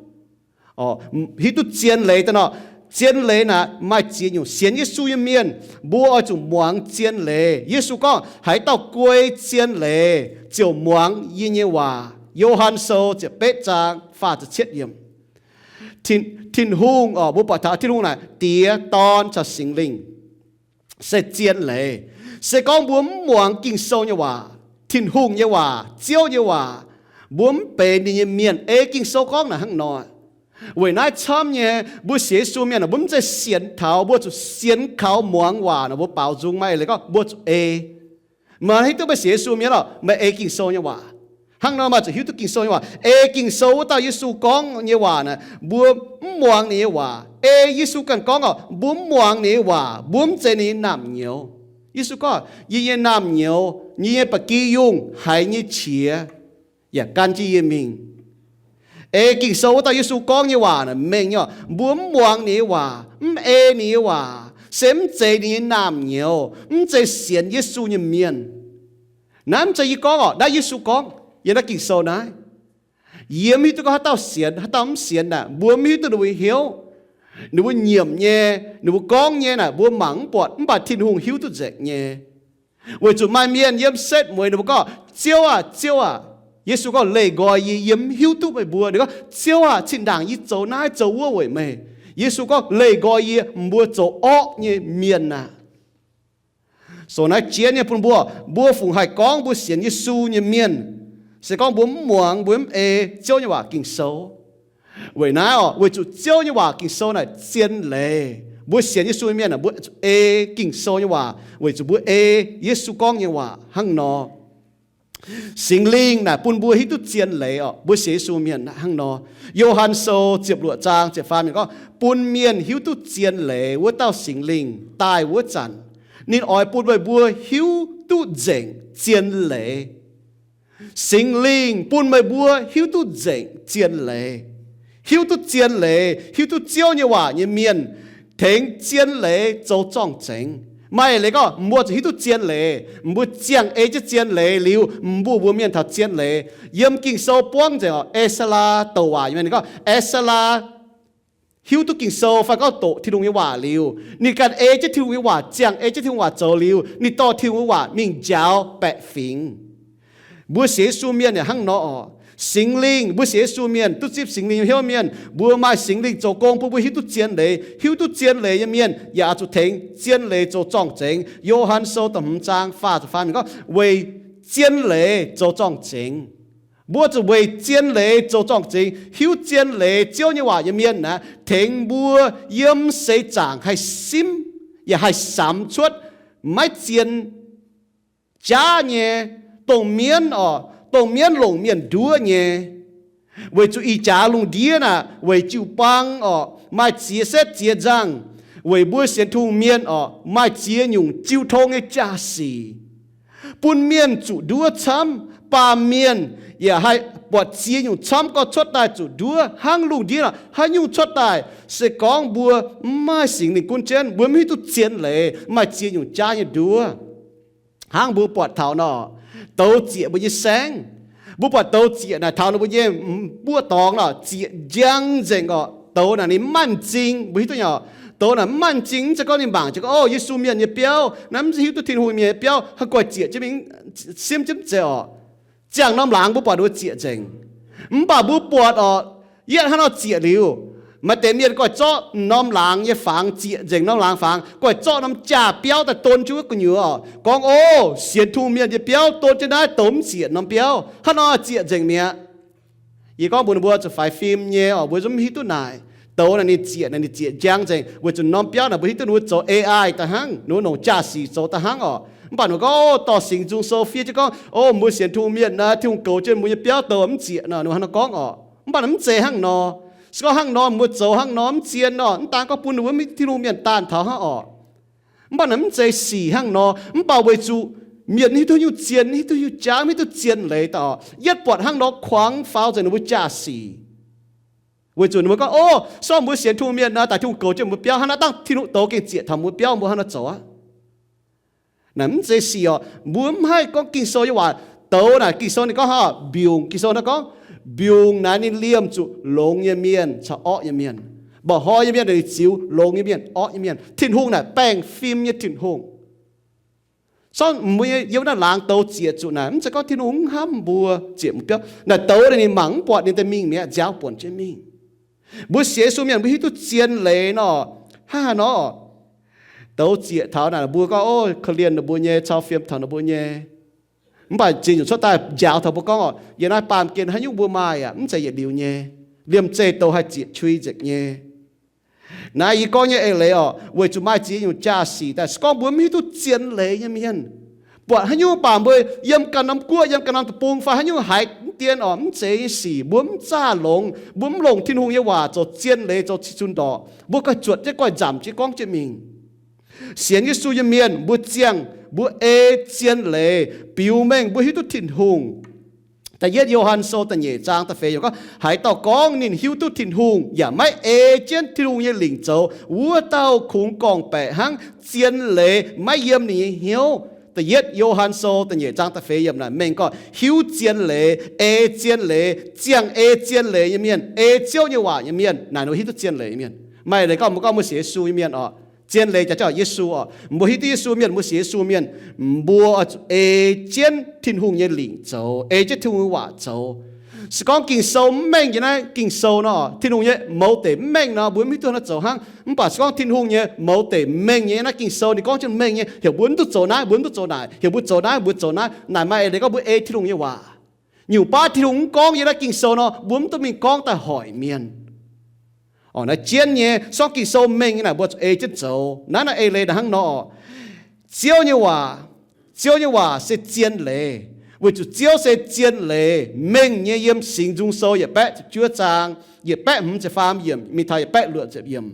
hiuv duqv zien leiz daaih nor. Zien leiz naaic maaih ziex nyungc. Sienx Yesu nyei mienh, mbuo oix zuqc muangx zien leiz. Yesu gorngv, haaix dauh guei zien leiz ziouc muangx yie nyei waac. Yo^han Sou ziepc betv zaang faah ziepc cietv yiemc. Tin-Hungh oc, mbuo buatc taux Tin-Hungh naaic Diex, Dorn caux Singx Lingh se zien leiz. Se gorngv mbuo mv muangx Ging-Sou nyei waac, Tin-Hungh nyei waac, Ziouv nyei waac, mbuo mv benx ninh nyei mienh. Ei Ging-Sou gorngv naaic hnangv nor. Weic naaiv camv nyei, mbuo sienx Yesu mienh, mbuo mv zeiz sienx taux, mbuo zuqc sienx kaux muangx waac nor, mbuo baaux nzung. Maaih eix leiz gorngv mbuo zuqc ei. Meih hiuv duqv meih sienx Yesu mienh oc, meih ei Ging-Sou nyei waac. Hnangv nor meih zuqc hiuv duqv Ging-Sou nyei waac. Ei Ging-Sou wuov dauh Yesu gorngv nyei waac naaic, mbuo mv muangx ninh nyei waac. Ei Yesu ganh gorngv oc, mbuo mv muangx ninh nyei waac, mbuo mv zeiz ninh nyei naamh nyouz. Yesu gorngv, yie nyei naamh nyouz, yie nyei ba'gi yungh, haiz nyei qiex yaac gan jienv yie mingh. Ei Ging-Sou wuov dauh Yesu gorngv nyei waac naaic mengh nyei oc, mbuo mv muangx ninh nyei waac, mv ei ninh nyei waac, se mv zeiz ninh nyei naamh nyouz, mv zeiz sienx Yesu nyei mienh. Naaiv mv zeiz yie gorngv oc, naaiv Yesu gorngv yiem naaiv Ging-Sou naaiv. Yie mv hiuv duqv gorngv haaix dauh sienx, haaix dauh mv sienx naaic, mbuo mv hiuv duqv ninh mbuo hnyouv. Ninh mbuo nyiemc nyei, ninh mbuo gorngv nyei naaic, mbuo mangc mv buatc, mv baac Tin-Hungh hiuv duqv nzengc nyei. Weic zuqc maaih mienh yiem setv mueiz ninh mbuo gorngv, Ziouv aah! Ziouv aah! Yesu gorngv, Leih nqoi yie, yie mv hiuv duqv meih mbuo. Ninh gorngv, Ziouv aah! Zinh ndaangc yie zoux naaiv zoux wuov weic meih. Yesu gorngv, Leih nqoi yie, mbuo zoux orqv nyei mienh aac. Sou naaiv jiex nyei bun mbuo, mbuo fungc haih gorngv mbuo sienx Yesu nyei mienh, se gorngv mbuo mv muangx, mbuo mv ei Ziouv nyei waac Ging-Sou. Weic naaiv oc, weic zuqc Ziouv nyei waac Ging-Sou naaic zien leiz. Mbuo sienx Yesu nyei mienh aah, mbuo zuqc ei Ging-Sou nyei waac weic zuqc mbuo ei Yesu gorngv nyei waac hnangv nor. Singx Lingh naaic bun mbuo hiuv duqv zien leiz oc. Mbuo sienx Yesu mienh hnangv nor. Yo^han Sou ziepc luoqc zaang ziepc faam yiemc gorngv, bun mienh hiuv duqv zien leiz wuov dauh Singx Lingh daaih wuov zanc, ninh oix bun meih mbuo hiuv duqv nzengc zien leiz. Singx Lingh bun meih mbuo hiuv duqv nzengc zien leiz. Hiuv duqv zien leiz, hiuv duqv Ziouv nyei waac nyei mienh tengx zien leiz zoux zorng-zengx. Maaih leiz gorngv mbuo zuqc hiuv duqv zien leiz, mbuo ziangh ei jienv zien leiz liuz, mbuo mbuox mienh taux zien leiz. Yiem Ging-Sou buangv nzengc oc, E^saa^laa douc waac nyei mienh gorngv, E^saa^laa hiuv duqv Ging-Sou fai gorngv doqc Tin-Hungh nyei waac liuz, ninh ganh ei jienv Tin-Hungh nyei waac, ziangh ei jienv Tin-Hungh waac zoux liuz, ninh dorh Tin-Hungh nyei waac mingh njaaux baeqc fingx. Mbuo sienx Yesu mienh yaac hnangv nor oc. Singx Lingh, mbuo sienx Yesu mienh, duqv zipv Singx Lingh nyei hnyouv mienh, mbuo maaih Singx Lingh zoux gong bun mbuo hiuv duqv zien leiz. Hiuv duqv zien leiz nyei mienh yaac oix zuqc tengx zien leiz zoux zorng-zengx. Yo^han Sou da'hmz zaang faah ziepc faam yiemc gorngv, weic zien leiz zoux zorng-zengx. Mbuo zuqc weic zien leiz zoux zorng-zengx. Hiuv zien leiz Ziouv nyei waac nyei mienh aeqv, tengx mbuo yiem seix zaangc haih simv yaac haih samx cuotv maiv zien jaav nyei, dongh mienv oc, dongh mienv longc mienh nduov nyei. Weic zuqc ih jaax lungh ndiev naaic, weic jiu-baang oc, maaih ziex setv ziex nzangh. Weic mbuo sienx Tin-Hungh mienh oc, maaih ziex nyungc jiu tong nyei jaa-sic, bun mienh zuqc nduov camv. Baamh mienh yaac haih buatc ziex nyungc camv gorngv cuotv daaih zuqc nduov hnangv lungh ndiev naaic. Haaix nyungc cuotv daaih, se gorngv mbuo mv maaih Singx Lingh gunv jienv, mbuo mv hiuv duqv zien leiz, maaih ziex nyungc jaav nyei nduov. Hnangv mbuo buatc taux nor, douz zieqc mbuo nyei saengv. Mbuo buatc douz zieqc naaic taux ninh mbuo nyei buoqv dorngx nor, zieqc njang nzengc oc. Douz naaic ninh mv maaih m'zing, mbuo hiuv duqv nyei oc. Douz naaic mv maaih m'zing, mv zeiz gorngv ninh mangc jienv gorngv, O, Yesu mienh nyei biauv, naaiv mv hiuv duqv Tin-Hungh mienh nyei biauv, hnangv guaih zieqc jienv mingh, simv jienv mv zeiz oc. Ziangh norm laangz mbuo buatc ninh mbuo zieqc nzengc. Mv baac mbuo buatc oc, yietv hnangv nor zieqc liuz, maaih deix mienh guaih zorqv norm laangz nyei fangx zieqc nzengc, norm laangz fangx guaih zorqv norm jaa-biauv daaih don jienv wuov gu'nyuoz oc. Gorngv, O, sienx Tin-Hungh mienh nyei biauv don jienv naaiv, douz mv zieqc norm biauv. Hnangv nor zieqc nzengc mi'aqv. Yie gorngv mbuox ninh mbuo zuqc faix fim nyei oc, mbuo zungv mv hiuv duqv naaic. Douz naaic ninh zieqc, naaic ninh zieqc njang nzengc, weic zuqc norm biauv naaic mbuo hiuv duqv ninh mbuo zoux A I daaih hnangv, ninh mbuo longc jaa-sic zoux daaih hnangv oc. Mv baac ninh mbuo gorngv, O, dorh Singx Nzung Sou fiev jienv gorngv, O, mbuo sienx Tin-Hungh mienh naaic, Tin-Hungh goux jienv mbuo nyei biauv douz mv zieqc nor, ninh mbuo hnangv nor gorngv oc. Mv baac mv zeiz hnangv nor. Se gorngv hnangv nor, mbuo zoux hnangv nor mv zien nor, mv daan gorngv bun ninh mbuo Tin-Hungh mienh daanh taux hnangv oc. Mv baac naaic mv zeiz sic hnangv nor, mv baac weic zuqc mienh hiuv duqv nyungc zien, hiuv duqv nyungc jaav, hiuv duqv zien leiz daaih oc, yietv buatc hnangv nor kuangx faaux nzengc ninh mbuo jaa-sic. Weic zuqc ninh mbuo gorngv, O, se gorngv mbuo sienx Tin-Hungh mienh naaic, daaih Tin-Hungh goux jienv mbuo biauv, hnangv naaiv dangh Tin-Hungh douz gengh zieqc taux mbuo biauv, mbuo hnangv nor zoux aqv. Naaic mv zeiz sic oc. Mbuo mv haih gorngv Ging-Sou nyei waac douz naaic. Ging-Sou ninh gorngv hnangv mbiungc. Ging-Sou naaiv gorngv, mbiungc naaic ninh liemh zuqc longx nyei mienh caux orqv nyei mienh. Mba'hnoi nyei mienh ninh ziux, longx nyei mienh, orqv nyei mienh. Tin-Hungh naaic baengh fim nyei Tin-Hungh. Sorng mbuo yiem naaiv laangz douz zieqc zuqc naaic, mv zeiz gorngv Tin-Hungh mv hnamv mbuo zieqc mbuo biauv. Naaic douz ninh mangc mv buatc ninh daaih mingh mi'aqv, nziaaux buonc jienv mingh. Mbuo sienx Yesu mienh mbuo hiuv duqv zien leiz nor, hnangv haaix nor? Douz zieqc taux naaic mbuo gorngv, O, korv-lienh ninh mbuo nyei, cau fiem taux ninh mbuo nyei. Mv baac ziex nyungc cuotv daaih njaaux taux mbuo gorngv oc, yiem naaiv baamh gen haaix nyungc mbuo maaih aac, mv zeiz yietc liuz nyei. Liemh zeih douz haih zieqc qui nzengc nyei. Naaiv yie gorngv nyei eix leiz oc, weic zuqc maaih ziex nyungc jaa-sic daaih. Se gorngv mbuo mv hiuv duqv zien leiz nyei mienh, buatc haaix nyungc baac mbuo yiem ganh norm guoqv, yiem ganh norm deic-bung fai haaix nyungc haiz mv dien oc, mv zeiz nyei sic, mbuo mv zaah longx, mbuo mv longc Tin-Hungh nyei waac zoux zien leiz, zoux cih zunh ndorqc, mbuo ganh zuotc jienv, ganh nzamc jienv, gorngv jienv mingh. Sienx Yesu nyei mienh mbuo ziangh, mbuo ei zien leiz biux mengh mbuo hiuv duqv Tin-Hungh. Da'yietv Yo^han Sou da'nyeic zaang da'feix yiemc gorngv, haaix dauh gorngv ninh hiuv duqv Tin-Hungh yaac maiv ei jienv Tin-Hungh nyei lingc zoux, wuov dauh kungx gorngv-baeqc hnangv, zien leiz maiv yiem ninh nyei hnyouv. Da'yietv Yo^han Sou da'nyeic zaang da'feix yiemc naaic mengh gorngv hiuv zien leiz, ei zien leiz, ziangh ei zien leiz nyei mienh, ei Ziouv nyei waac nyei mienh, naaic ninh mbuo hiuv duqv zien leiz nyei mienh. Maaih leiz gorngv mbuo gorngv mbuo sienx Yesu nyei mienh oc, zien leiz jaax jauv Yesu oc, mbuo hiuv duqv Yesu mienh, mbuo sienx Yesu mienh, mbuo oix zuqc ei jienv Tin-Hungh nyei lingc zoux, ei jienv Tin-Hungh nyei waac zoux. Se gorngv Ging-Sou mv mengh nyei naaiv Ging-Sou nor, Tin-Hungh nyei mouz deic mv mengh nor, mbuo mv hiuv duqv haaix nor zoux hnangv. Mv baac se gorngv Tin-Hungh nyei mouz deic mengh nyei naaiv Ging-Sou, ninh gorngv jienv mengh nyei, heuc mbuo mv duqv zoux naaiv, mbuo mv duqv zoux naaic, heuc mbuo zoux naaiv, mbuo zoux naaiv. Naaic maaih eix leiz gorngv mbuo ei Tin-Hungh nyei waac. Nyungc baav Tin-Hungh mv gorngv yiem naaiv Ging-Sou nor, mbuo mv duqv mingh gorngv daaih hoic mienh. Orqc, naaiv jienv nyei, se gorngv Ging-Sou mengh nyei naaic mbuo zuqc ei jienv zoux. Naaiv naaiv eix leiz naaic hnangv nor, Ziouv nyei waac, Ziouv nyei waac se zien leiz, weic zuqc Ziouv se zien leiz, mengh nyei yiem Singx Nzung Sou yietc baeqv ziepc juov zaang, yietc baeqv hmz ziepc faam yiemc mingh taux yietc baeqv luoqc ziepc yiemc.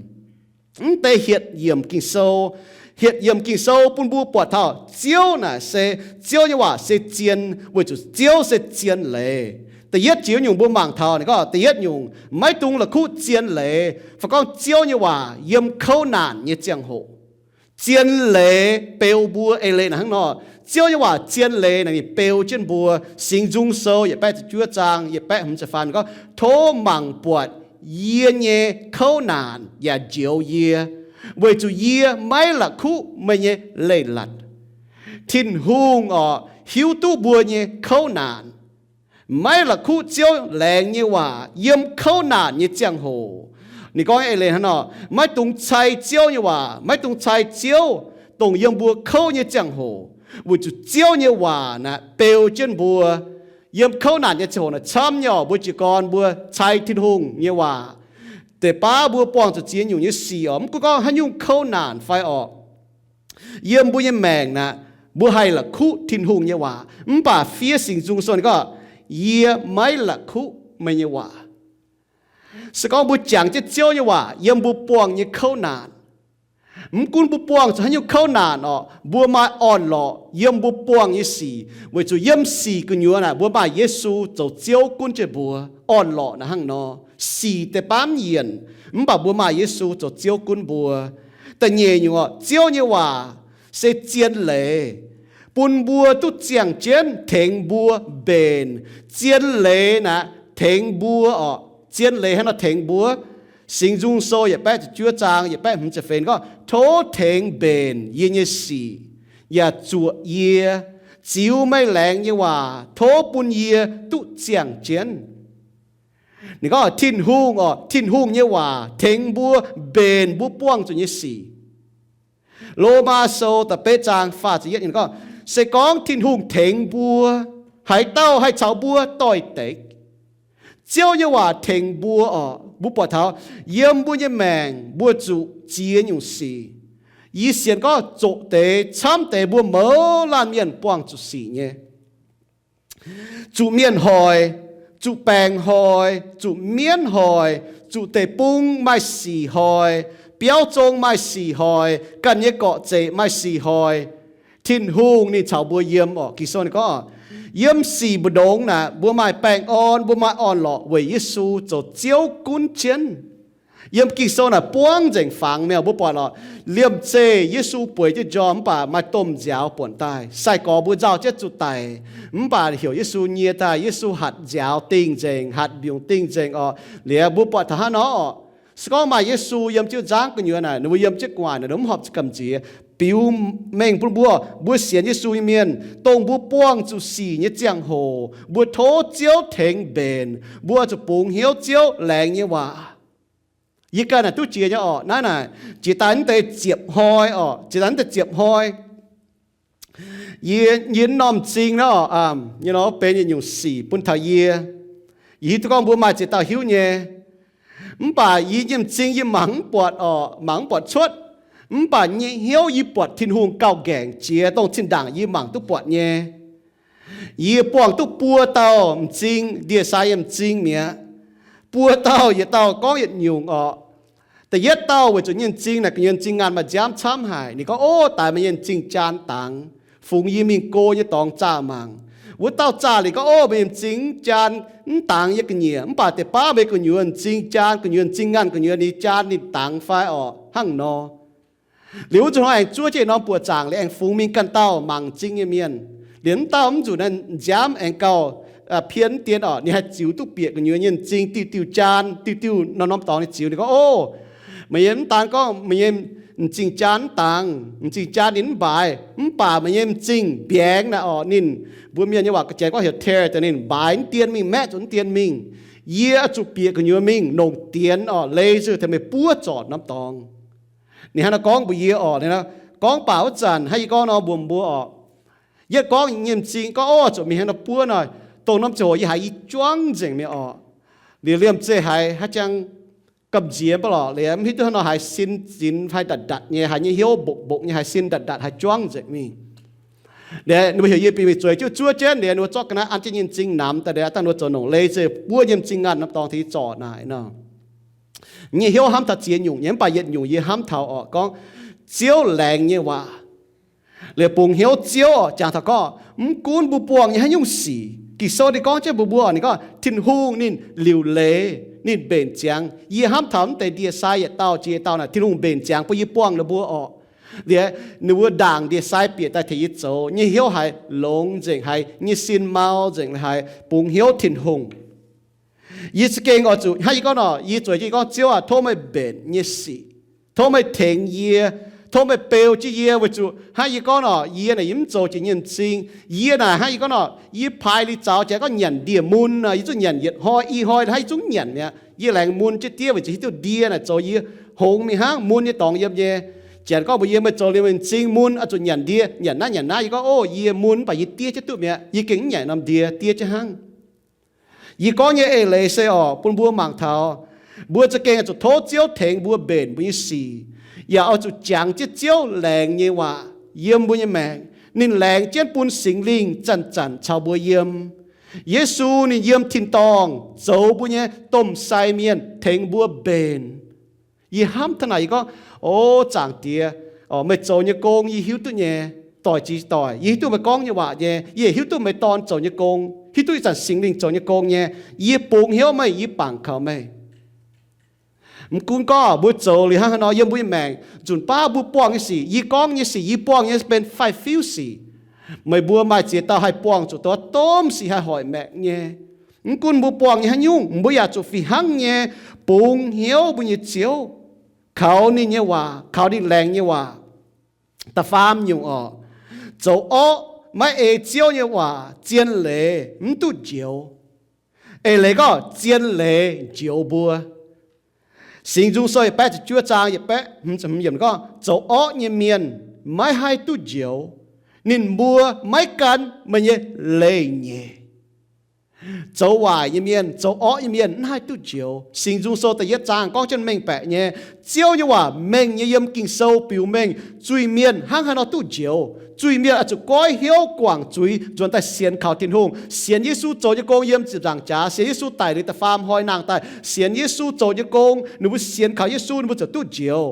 Mv deix hietc yiemc Ging-Sou, hietc yiemc Ging-Sou bun mbuo buatc taux Ziouv naaic se, Ziouv nyei waac se zien, weic zuqc Ziouv se zien leiz. Da'yietv jiex nyungc mbuo mangc taux ninh gorngv, da'yietv nyungc, maiv dungx la'kuqv zien leiz, fai gorngv Ziouv nyei waac yiem kouv naanc nyei ziangh hoc. Zien leiz beu mbuo eix leiz naaic hnangv nor. Ziouv nyei waac zien leiz naaic ninh beu jienv mbuo. Singx Nzung Sou yietc baeqv ziepc juov zaang yietc baeqv hmz ziepc faam gorngv, tov mangc buatc yie nyei kouv naanc yaac njoux yie, weic zuqc yie maiv la'kuqv meih nyei leiz-latc. Tin-Hungh orqc, hiuv duqv mbuo nyei kouv naanc. Maiv la'kuqv Ziouv laengz nyei waac yiem kouv naanc nyei ziangh hoc. Ninh gorngv eix leiz hnangv nor, maiv dungx cai Ziouv nyei waac, maiv dungx cai Ziouv, dongh yiem mbuo kouv nyei ziangh hoc, weic zuqc Ziouv nyei waac naaic beu jienv mbuo. Yiem kouv naanc nyei ziangh hoc naaic camv nyei orqc, mbuo jiez gorn mbuo cai Tin-Hungh nyei waac, deix baav mbuo buangh zuqc ziex nyungc nyei sic orqc, mv gunv gorngv haaix nyungc kouv naanc fai orqc, yiem mbuo nyei maengc naaic, mbuo haih la'kuqv Tin-Hungh nyei waac, mv baac fiev Singx Nzung Sou ninh gorngv, yie maiv la'kuqv meih nyei waac. Se gorngv mbuo jangx jienv Ziouv nyei waac yiem mbuo buangh nyei kouv naanc, mv gunv mbuo buangh zuqc haaix nyungc kouv naanc orqc, mbuo maaih orn-lorqc yiem mbuo buangh nyei sic, weic zuqc yiem sic gu'nyuoz naaic mbuo maaih Yesu zoux Ziouv gunv jienv mbuo. Orn-lorqc naaic hnangv nor, sic deix baav mv yienc, mv baac mbuo maaih Yesu zoux Ziouv gunv mbuo. Da'nyeic nyungc orqc, Ziouv nyei waac se zien leiz, bun mbuo duqv ziangh jienv tengx mbuo mbenc. Zien leiz naaic tengx mbuo orqc, zien leiz hnangv nor tengx mbuo. Singx Nzung Sou yietc baeqv ziepc juov zaang yietc baeqv hmz ziepc feix gorngv, tov tengx mbenc yie nyei sic, yaac zuoqc yie, ziux meih laengz nyei waac, tov bun yie duqv ziangh jienv. Ninh gorngv Tin-Hungh orqc, Tin-Hungh nyei waac tengx mbuo mbenc mbuo buangh zuqc nyei sic. Lomaa Sou da'betv zaang faah ziepc yietv ninh gorngv, se gorngv Tin-Hungh tengx mbuo, haaix dauh haih caux mbuo doix-dekc? Ziouv nyei waac tengx mbuo orqc, mbuo buatc taux yiem mbuo nyei maengc mbuo zuqc ziex nyungc sic. Yie sienx gorngv zoqc deix camv deix mbuo mouz laanh mienh buangh zuqc sic nyei. Zuqc mienh hoic, zuqc baengc hoic, zuqc mienv hoic, zuqc deic-bung maaih sic hoic, biauv zong maaih sic hoic, ganh nyei gorqv-zeic maaih sic hoic. Tin-Hungh ninh caux mbuo yiem orqc. Ging-Sou ninh gorngv, yiem sic mbu'ndongx naaic mbuo maaih baengh orn, mbuo maaih orn-lorqc weic Yesu zoux Ziouv gunv jienv. Yiem Ging-Sou naaic buangv nzengc fangx mi'aqv. Mbuo buatc lorqc, liemh zeih Yesu bueix jienv njormh mv baac maaih domh nziaaux buonc daaih. Sai-gorx mbuo nzauh jienv zuqc daic, mv baac heuc Yesu nyie daaih. Yesu hatc nziaaux dingh nzengc, hatc mbiungc dingh nzengc orqc. Liuz mbuo buatc taux hnangv nor orqc, se gorngv maaih Yesu yiem jienv nzangv gu'nyuoz naaic, ninh mbuo yiem jienv gu'nguaaic naaic, ninh mbuo mv horpc zuqc gamh nziex. Biux mengh bun mbuo, mbuo sienx Yesu nyei mienh, dongh mbuo buangh zuqc sic nyei ziangh hoc, mbuo tov Ziouv tengx mbenc. Mbuo zuqc bungx hnyouv Ziouv laengz nyei waac. Yie ganh naaic duqv jiex nyei orqc. Naaiv naaic jiex daaih mv deix ziepc hnoi orqc, jiex daaih mv deix ziepc hnoi. Yie, yie norm m'zing naaiv orqc, nyei nor benx yietc nyungc sic bun taux yie. Yie hiuv duqv gorngv mbuo maaih ziex dauh hiuv nyei. Mv baac yie nyei m'zing yie mangc mv buatc orqc, mangc mv buatc cuotv. Mv baac nyei hnyouv yie buatc Tin-Hungh gauh nqaengc jiex dongh zinh ndaangc yie mangc duqv buatc nyei. Yie buangh duqv buo dauh m'zing, ndie-sai nyei m'zing mi'aqv. Buo dauh yietc dauh gorngv yietc nyungc orqc. Da'yietv dauh weic zuqc nyei m'zing naaic gu'nyuoz m'zing ngaanh maaih nziaamv camv haic. Ninh gorngv, ov, daaix meih nyei m'zing jaan dangx, fungx yie mingh go nyei dorngx zaah mangc. Wuov dauh zaah liuz gorngv, ov, meih nyei m'zing jaan mv dangx yie ga'nyiec, mv baac deix baav meih gu'nyuoz m'zing jaan, gu'nyuoz m'zing ngaanh gu'nyuoz ninh jaan ninh dangx fai orqc, hnangv nor. Liuz wuov nzunc hnoi aengx zuov jienv norm buoqc zaangc liuz aengx fungx mingh ganh dauh mangc m'zing nyei mienh. Liuz m'dauh mv nzunc naaiv nziaamv aengx gauh pien mv dien orqc, ninh haih ziux duqv bieqc gu'nyuoz nyei m'zing diuh diuh jaan, diuh diuh norm norm dorngx ninh ziux. Ninh gorngv, Ov, meih nyei mv daan gorngv meih nyei m'zing jaan mv dangx, m'zing jaan ninh mv mbaaix, mv baac meih nyei m'zing mbiaengx naaic orqc, ninh, mbuo mienh nyei waac ga'janx gorngv heuc tear, daaih ninh mbaaix mv dien mingh, maeqv zuqc mv dien mingh. Yie oix zuqc bieqc gu'nyuoz mingh nongc dienx orqc, laser tengx meih buov zorc norm dorngx. Ninh hnangv nor gorngv mbuox yie orqc. Ninh gorngv baac wuov zanc hnangv yie gorngv nor mbuox mbuo orqc, yietv gorngv nyei m'zing gorngv, Ov, zuqc mingh hnangv nor buov nor, dongh norm ziangh hoc yie haiz yie juangv nzengc mi'aqv orqc. Liuz liemh zeih haiz haaix jang gamh nziex mv baac lorqc, liuz mv hiuv duqv hnangv nor haiz sin zinx fai ndatc ndatc nyei, haiz nyei hnyouv mbokv mbokv nyei, haiz sin ndatc ndatc, haiz juangv nzengc mingh. Liuz ninh mbuo heuc yie bieqc mingh zueiz jienv zuov jienv, liuz ninh mbuo zorqv ga'naaiv an jienv nyei m'zing namx daaih, liuz dangh ninh mbuo zoux nongc laser buov nyei m'zing nganh norm dorngx tengx yie zorc naaic nor. Nyei hnyouv hnamv taux ziex nyungc nyei, mv baac yietc nyungc yie hnamv taux orqc, gorngv Ziouv laengz nyei waac. Liuz bungx hnyouv Ziouv orqc, jangx taux gorngv mv gunv mbuo buangh nyei haaix nyungc sic, Ging-Sou ninh gorngv jienv mbuox mbuo orqc, ninh gorngv Tin-Hungh ninh liuc leiz, ninh mbenc ziangx. Yie hnamv taux mv deix ndie-sai yietc dauh jiex yietc dauh naaic, Tin-Hungh mbenc ziangx bun yie buangh ninh mbuo orqc. Liuz ninh mbuo ndaangc ndie-sai bieqc daaih tengx yie zoux, nyei hnyouv haiz longx nzengc, haiz nyei sin mau nzengc, haiz bungx hnyouv Tin-Hungh. Yie za'gengh oix zuqc hnangv yie gorngv nor, yie zueiz jienv gorngv, Ziouv aah, tov meih mbenc nyei sic, tov meih tengx yie, tov meih beu jienv yie, weic zuqc hnangv yie gorngv nor, yie naaic yie mv zoux jiex nyei m'zing. Yie naaic hnangv yie gorngv nor, yie paaix liuz zaux jiex gorngv nyanc ndie-mun nor, yie zungv nyanc yietc hnoi i hnoi hnangv, yie zungv nyanc mi'aqv. Yie laengz mun jienv diev weic zuqc hiuv duqv ndie naaic zoux yie hngongx mingh hnangv, mun nyei dorngx yiem nyei. Janx gorngv mbuox yie, Meih zoux liuz m'zing mun oix zuqc nyanc ndie. Nyanc naaiv nyanc naaiv. Yie gorngv, Ov, yie mun mv baac yie diev jienv duqv mi'aqv. Yie gengh mv nyanc norm ndie, diev jienv hnangv. Yie gorngv nyei eix leiz se orqc, bun mbuo mangc taux mbuo za'gengh oix zuqc tov Ziouv tengx mbuo mbenc mbuo nyei sic, yaac oix zuqc jangx jienv Ziouv laengz nyei waac yiem mbuo nyei maengc. Ninh laengz jienv bun Singx Lingh zanc-zanc caux mbuo yiem. Yesu ninh yiem tin-dorngh zoux mbuo nyei domh sai mienh tengx mbuo mbenc. Yie hnamv taux naaic yie gorngv, O Zaangc Diex, meih zoux nyei gong yie hiuv duqv nyei, doic jiex doic. Yie hiuv duqv meih gorngv nyei waac nyei, yie hiuv duqv meih Dorn zoux nyei gong, hiuv duqv ih zanc Singx Lingh zoux nyei gong nyei. Yie bungx hnyouv meih, yie bangc kaux meih. Mv gunv gorngv mbuo zoux liuz hnangv haaix nor yiem mbuo nyei maengc, nzunc baav mbuo buangh nyei sic, yie gorngv nyei sic, yie buangh nyei benx faix-fiuv sic. Meih mbuo maaih ziex dauh haih buangh zuqc dongh domh sic haih hoic maengc nyei. Mv gunv mbuo buangh nyei haaix nyungc, mbuo yaac zuqc fih hnangv nyei bungx hnyouv mbuo nyei Ziouv, kaux ninh nyei waac, kaux ninh laengz nyei waac. Da'faam nyungc orqc, zoux orqv maiv ei Ziouv nyei waac zien leiz mv duqv njoux. Eix leiz gorngv zien leiz njoux mbuo. Singx Nzung Sou yietc baeqv ziepc juov zaang yietc baeqv hmz ziepc hmz yiemc gorngv, Zoux orqv nyei mienh maiv haih duqv njoux, ninh mbuo maiv gan meih nyei leiz-nyeic. Zoux waaic nyei mienh, zoux orqv nyei mienh mv haih duqv njoux. Singx Nzung Sou da'yietv zaang gorngv jienv mengh baeqc nyei, Ziouv nyei waac mengh nyei yiem Ging-Sou biux mengh zuiz-mienh hnangv haaix nor duqv njoux. Zuiz-mienh oix zuqc goiv hnyouv guangc zuiz nzuonx daaih sienx kaux Tin-Hungh, sienx Yesu zoux nyei gong yiem ziepc nzaangc jaax, sienx Yesu daic liuz da'faam hnoi nangh daaih, sienx Yesu zoux nyei gong, ninh mbuo sienx kaux Yesu ninh mbuo ziouc duqv njoux.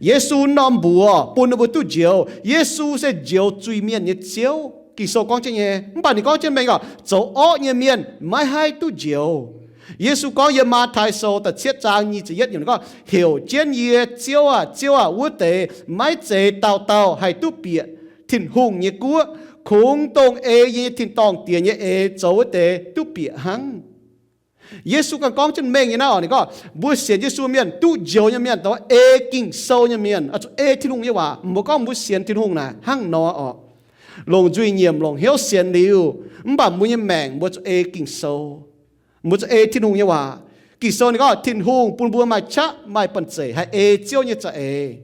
Yesu norm mbuox bun ninh mbuo duqv njoux. Yesu se njoux zuiz-mienh nyei Ziouv. Ging-Sou gorngv jienv nyei. Mv baac ninh gorngv jienv mengh gorngv, zoux orqv nyei mienh maiv haih duqv njoux. Yesu gorngv yiem Matv^tai Sou da'cietv zaang nyic ziepc yietv yiemc gorngv, Heuc jienv yie, Ziouv aah, Ziouv aah, wuov deix maiv zeiz dauh dauh haih duqv bieqc Tin-Hungh nyei guoqv. Kungx dongh ei yie nyei tin-dorngh Diex nyei eix zoux wuov deix duqv bieqc hnangv. Yesu ganh gorngv jienv mengh nyei naaiv orqc, ninh gorngv mbuo sienx Yesu mienh, duqv njoux nyei mienh, dongh ei Ging-Sou nyei mienh, oix zuqc ei Tin-Hungh nyei waac. Mbuo gorngv mbuo sienx Tin-Hungh naaic hnangv nor orqc, longc nzuih nyiemc, longc hnyouv sienx liuz, mv baac mbuo nyei maengc mbuo zuqc ei Ging-Sou, mbuo zuqc ei Tin-Hungh nyei waac. Ging-Sou ninh gorngv Tin-Hungh bun mbuo maaih qaqv maaih banh zeic haih ei Ziouv nyei za'eix.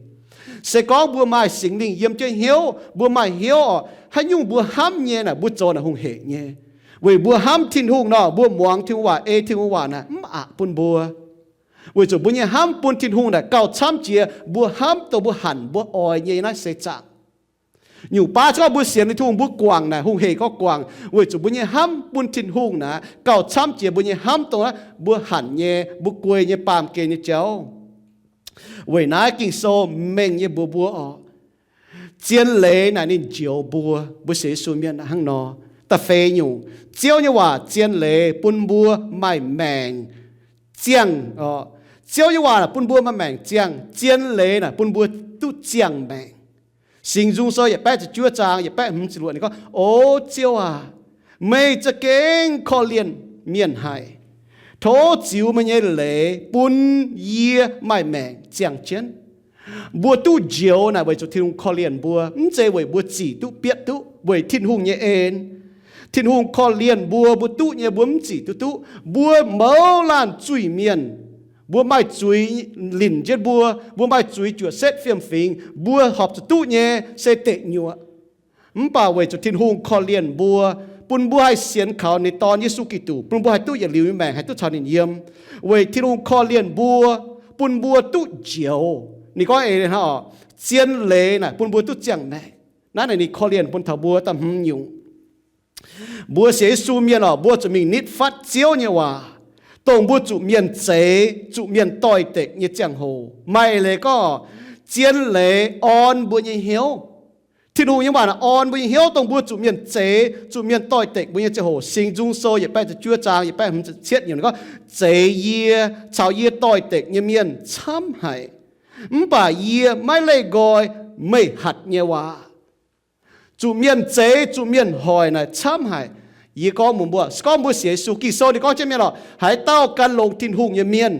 Se gorngv mbuo maaih Singx Lingh yiem jienv hnyouv, mbuo maaih hnyouv orqc, haaix nyungc mbuo hnamv nyei naaic mbuo zoux naaic hungh heic nyei. Weic mbuo hnamv Tin-Hungh nor, mbuo muangx Tin-Hungh waac, ei Tin-Hungh waac naaic mv aqc bun mbuo. Weic zuqc mbuo nyei hnamv bun Tin-Hungh naaic gauh camv jiex mbuo hnamv dongh mbuo hanc mbuo oix nyei naaiv seix zaangc. Nyungc baav gorngv mbuo sienx Tin-Hungh, mbuo guangc naaic hungh heic gorngv guangc, weic zuqc mbuo nyei hnamv bun Tin-Hungh naaic gauh camv jiex mbuo nyei hnamv dongh mbuo hanc nyei, mbuo guei nyei, baamh gen nyei jauv. Weic naaiv Ging-Sou mengh nyei mbuox mbuo orqc, zien leiz naaic ninh njoux mbuo, mbuo sienx Yesu mienh hnangv nor. Da'feix nyungc, Ziouv nyei waac zien leiz bun mbuo maaih maengc ziangh orqc, Ziouv nyei waac naaic bun mbuo maaih maengc ziangh. Zien leiz naaic bun mbuo duqv ziangh maengc. Singx Nzung Sou yietc baeqv ziepc juov zaang yietc baeqv hmz ziepc luoqc ninh gorngv, O Ziouv aac, meih za'gengh korv-lienh mienh haic. Tov ziux meih nyei leiz bun yie maaih maengc ziangh jienv. Mbuo duqv njoux naaic weic zuqc Tin-Hungh korv-lienh mbuo, mv zeiz weic mbuo zic duqv bietv duqv, weic Tin-Hungh nyei en. Tin-Hungh korv-lienh mbuo, mbuo duqv nyei mbuo mv zic duqv duqv. Mbuo mouz laanh zuiz-mienh, mbuo maaih zuiz linc jienv mbuo, mbuo maaih zuiz juoqc setv fiem-fingx, mbuo horpc zuqc duqv nyei se deic nyuoqc. Mv baac weic zuqc Tin-Hungh korv-lienh mbuo, bun mbuo haih sienx kaux ninh Dorn Yesu Giduc, bun mbuo haih duqv yietc liuz nyei maengc, haih duqv caux ninh yiem. Weic Tin-Hungh korv-lienh mbuo, bun mbuo duqv njoux. Ninh gorngv eix hnangv oc, zien leiz naaic bun mbuo duqv ziangh maengc. Naaiv naaic ninh korv-lienh bun taux mbuo da'hmz nyungc. Mbuo sienx Yesu mienh oc, mbuo zuqc mingh nitv fatv Ziouv nyei waac, dongh mbuo zuqc mienh zeix, zuqc mienh doix-dekc nyei ziangh hoc. Maaih leiz gorngv, zien leiz orn mbuo nyei hnyouv. Tin-Hungh nyei waac naaic orn mbuo nyei hnyouv, dongh mbuo zuqc mienh zeix, zuqc mienh doix-dekc mbuo nyei ziangh hoc. Singx Nzung Sou yietc baeqv ziepc juov zaang yietc baeqv hmz ziepc cietv yiemc gorngv, Zeix yie caux yie doix-dekc nyei mienh camv haic, mv baac yie maiv leih nqoi meih hatc nyei waac. Zuqc mienh zeix, zuqc mienh hoic naaic camv haic. Yie gorngv mbuox mbuo, se gorngv mbuo sienx Yesu, Ging-Sou ninh gorngv jienv mienh oc, haaix dauh gan longx Tin-Hungh nyei mienh,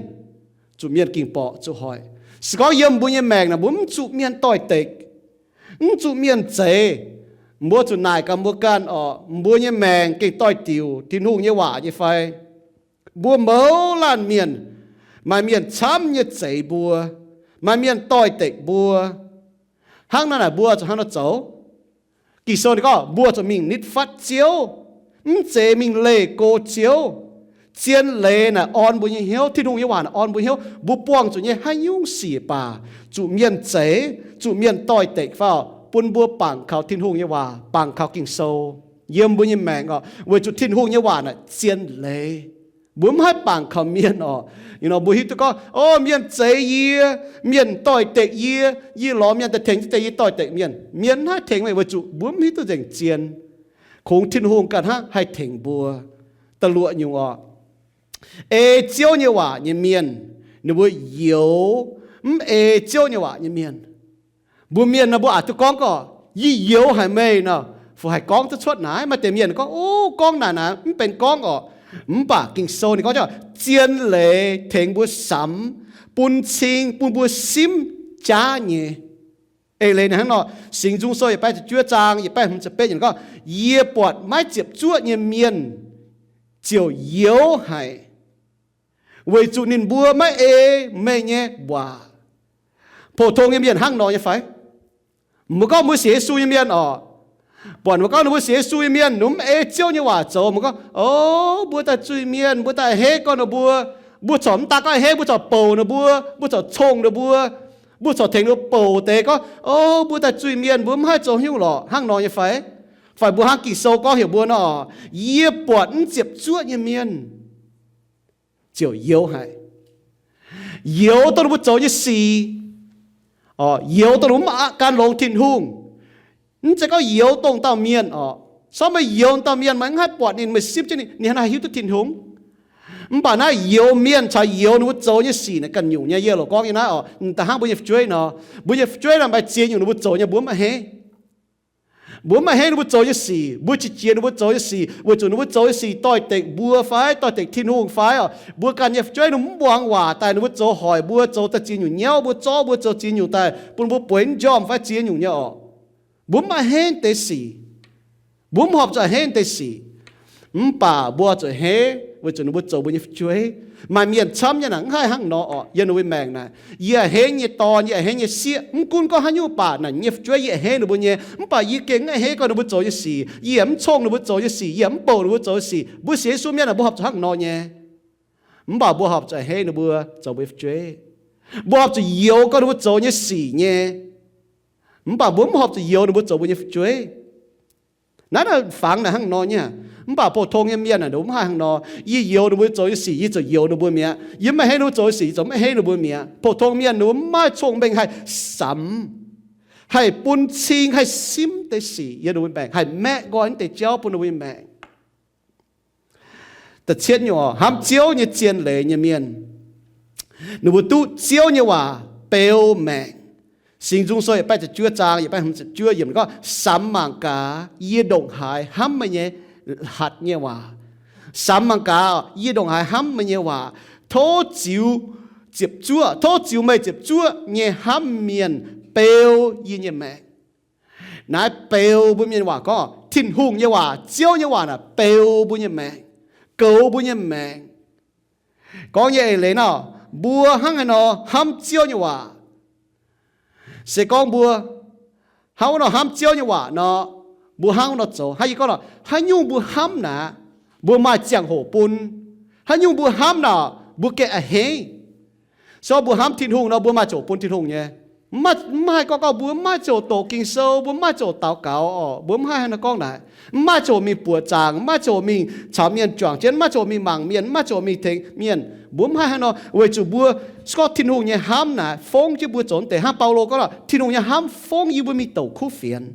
zuqc mienh ging borqc zuqc hoic. Se gorngv yiem mbuo nyei maengc naaic mbuo mv zuqc mienh doix-dekc, mv zuqc mienh zeix, mbuo zuqc naaic gaax mbuo ganh oc, mbuo nyei maengc gengh doix-diuc Tin-Hungh nyei waac nyei fai? Mbuo mouz laanh mienh, maaih mienh camv nyei zeix mbuo, maaih mienh doix-dekc mbuo. Hnangv naaiv naaic mbuo zuqc hnangv nor zoux. Ging-Sou ninh gorngv mbuo zuqc mingh nitv fatv Ziouv, mv zeiz mingh leih go Ziouv. Zien leiz naaic orn mbuo nyei hnyouv, Tin-Hungh nyei waac naaic orn mbuo hnyouv. Mbuo buangh zuqc nyei haaix nyungc sic baac, zuqc mienh zeix, zuqc mienh doix-dekc fai, bun mbuo bangc kaux Tin-Hungh nyei waac, bangc kaux Ging-Sou yiem mbuo nyei maengc oc, weic zuqc Tin-Hungh nyei waac naaic zien leiz. Mbuo mv haih bangc kaux mienh oc. Ih nor mbuo hiuv duqv gorngv, O, mienh zeix yie, mienh doix-dekc yie, yie lorz mienh daaih tengx jienv deix yie doix-dekc mienh. Mienh mv haih tengx meih weic zuqc mbuo mv hiuv duqv nzengc zien. Kungx Tin-Hungh ganh hnangv haih tengx mbuo. Da'luoqc nyungc oc, ei Ziouv nyei waac nyei mienh, ninh mbuo youx mv ei Ziouv nyei waac nyei mienh. Mbuo mienh nor mbuo aqc duqv gorngv gorqv, Yie youx haic meih nor, fu haih gorngv duqv cuotv naaiv. Maaih deix mienh gorngv, O, gorngv naaic naaic mv benx gorngv orqc. Mv baac Ging-Sou ninh gorngv, zien leiz tengx mbuo samx, bun cing, bun mbuo simv jaav nyei. Eix leiz ninh hnangv nor, Singx Nzung Sou yietc baeqv ziepc juov zaang yietc baeqv hmz ziepc betv yiemc gorngv, Yie buatc maiv ziepc zuoqv nyei mienh ziouc youx haic, weic zuqc ninh mbuo maiv ei meih nyei waac. Pou-tong nyei mienh hnangv nor nyei fai? Mbuo gorngv mbuo sienx Yesu nyei mienh orqc, buatc mbuo gorngv ninh mbuo sienx Yesu nyei mienh, ninh mbuo mv ei Ziouv nyei waac zoux, mbuo gorngv, O, mbuo daaih zuiz-mienh, mbuo daaih a'hneiv gorngv ninh mbuo, mbuo corc mv daan gorngv a'hneiv, mbuo corc bouc ninh mbuo, mbuo corc cong ninh mbuo, mbuo corc tengx ninh mbuo bouc deix gorngv, O, mbuo daaih zuiz-mienh, mbuo mv haih zoux haaix nyungc lorqc, hnangv nor nyei fai? Fai mbuo hnangv Ging-Sou gorngv heuc mbuo nor, Yie buatc mv ziepc zuoqv nyei mienh ziouc youx haic. Youx dongh ninh mbuo zoux nyei sic, youx dongh ninh mbuo mv gan longx Tin-Hungh. Mv zeiz gorngv youx dongh dauh mienh orqc. Sortv meih youx dauh mienh, meih mv haih buatc ninh, meih simv jienv ninh, ninh haaix nor haih hiuv duqv Tin-Hungh? Mv baac naaiv youx mienh caux youx ninh mbuo zoux nyei sic naaic ganh nyungc nyei. Yie loc gorngv nyei naaiv oc, da'hnangv mbuo nyei fu'jueiv nor, mbuo nyei fu'jueiv naaic maaih ziex nyungc ninh mbuo zoux nyei mbuo mv a'hneiv. Mbuo mv a'hneiv ninh mbuo zoux nyei sic, mbuo qiex jiez ninh mbuo zoux nyei sic, weic zuqc ninh mbuo zoux nyei sic doix-dekc mbuo fai doix-dekc Tin-Hungh fai oc. Mbuo ganh nyei fu'jueiv ninh mbuo mv muangx waac daaih, ninh mbuo zoux hoic mbuo, zoux daaih ziex nyungc nyauv mbuo, zorqv mbuo zoux ziex nyungc daaih, bun mbuo bueix njormh fai ziex nyungc nyei orqc. Mbuo mv a'hneiv deix sic. Mbuo mv horpc zuqc a'hneiv deix sic. Mv baac mbuo zuqc a'hneiv weic zuqc ninh mbuo zoux mbuo nyei fu'jueiv. Maaih mienh camv nyei naaic mv haih hnangv nor orqc. Yiem ninh mbuo maengc naaic, yie a'hneiv nyei dorn, yie a'hneiv nyei sieqv, mv gunv gorngv haaix nyungc baac naaic nyei fu'jueiv yie a'hneiv ninh mbuo nyei. Mv baac yie gengh mv a'hneiv gorngv ninh mbuo zoux nyei sic. Yie yaac mv cong ninh mbuo zoux nyei sic. Yie yaac mv bouc ninh mbuo zoux nyei sic. Mbuo sienx Yesu mienh naaic mbuo horpc zuqc hnangv nor nyei. Mv baac mbuo horpc zuqc a'hneiv ninh mbuo zoux mbuo nyei fu'jueiv. Mbuo horpc zuqc youx gorngv ninh mbuo zoux nyei sic nyei. Mv baac mbuo mv horpc zuqc youx ninh mbuo zoux mbuo nyei fu'jueiv. Naaiv naaic fangx naaic hnangv nor nyei. Mv baac pou-tong nyei mienh naaic ninh mbuo mv haih hnangv nor. Yie youx ninh mbuo zoux nyei sic, yie ziouc youx ninh mbuo mi'aqv. Yie mv a'hneiv ninh mbuo zoux nyei sic, yie ziouc mv a'hneiv ninh mbuo mi'aqv. Pou-tong mienh ninh mbuo mv maaih cong-mengh haih samx, haih bun cing, haih simv deix sic yiem ninh mbuo maengc, haih maeqv nqoi deix jauv bun ninh mbuo nyei maengc. Da'cietv nyungc, hnamv Ziouv nyei zien leiz nyei mienh. Ninh mbuo duqv Ziouv nyei waac beu maengc. Singx Nzung Sou yietc baeqv ziepc juov zaang yietc baeqv hmz ziepc juov yiemc gorngv, Samx mangc gaax, yie ndongc haaix hnamv meih nyei hatc nyei waac. Samx mangc gaax, yie ndongc haaix hnamv meih nyei waac. Tov ziux ziepc zuoqv, tov ziux meih ziepc zuoqv nyei hnamv mienh beu yie nyei maengc. Naaiv beu mbuo mienh waac gorngv Tin-Hungh nyei waac, Ziouv nyei waac naaic beu mbuo nyei maengc, goux mbuo nyei maengc. Gorngv nyei eix leiz nor, mbuo hnangv haaix nor hnamv Ziouv nyei waac? Se gorngv mbuo hnangv wuov nor hnamv Ziouv nyei waac nor, mbuo hnangv wuov nor zoux. Hnangv yie gorngv nor, haaix nyungc mbuo hnamv naaic, mbuo maaih ziangh hoc bun. Haaix nyungc mbuo hnamv naaic, mbuo gengh a'hneiv. Se gorngv mbuo hnamv Tin-Hungh nor, mbuo maaih ziangh hoc bun Tin-Hungh nyei. Mv maaih, mv maaih gorngv, gorngv mbuo mv maaih ziangh hoc doqc Ging-Sou, mbuo mv maaih ziangh hoc daux gaux orqc, mbuo mv haih hnangv nor gorngv naaic. Mv maaih ziangh hoc mingh buoqc zaangc, mv maaih ziangh hoc mingh caux mienh juangc jienv, mv maaih ziangh hoc mingh mangc mienh, mv maaih ziangh hoc mingh tengx mienh. Mbuo mv haih hnangv nor, weic zuqc mbuo se gorngv Tin-Hungh nyei hnamv naaic fongv jienv mbuo zoux deix hnangv Baulo gorngv, Tin-Hungh nyei hnamv fongv yie mbuo mingh douc kuv fienx.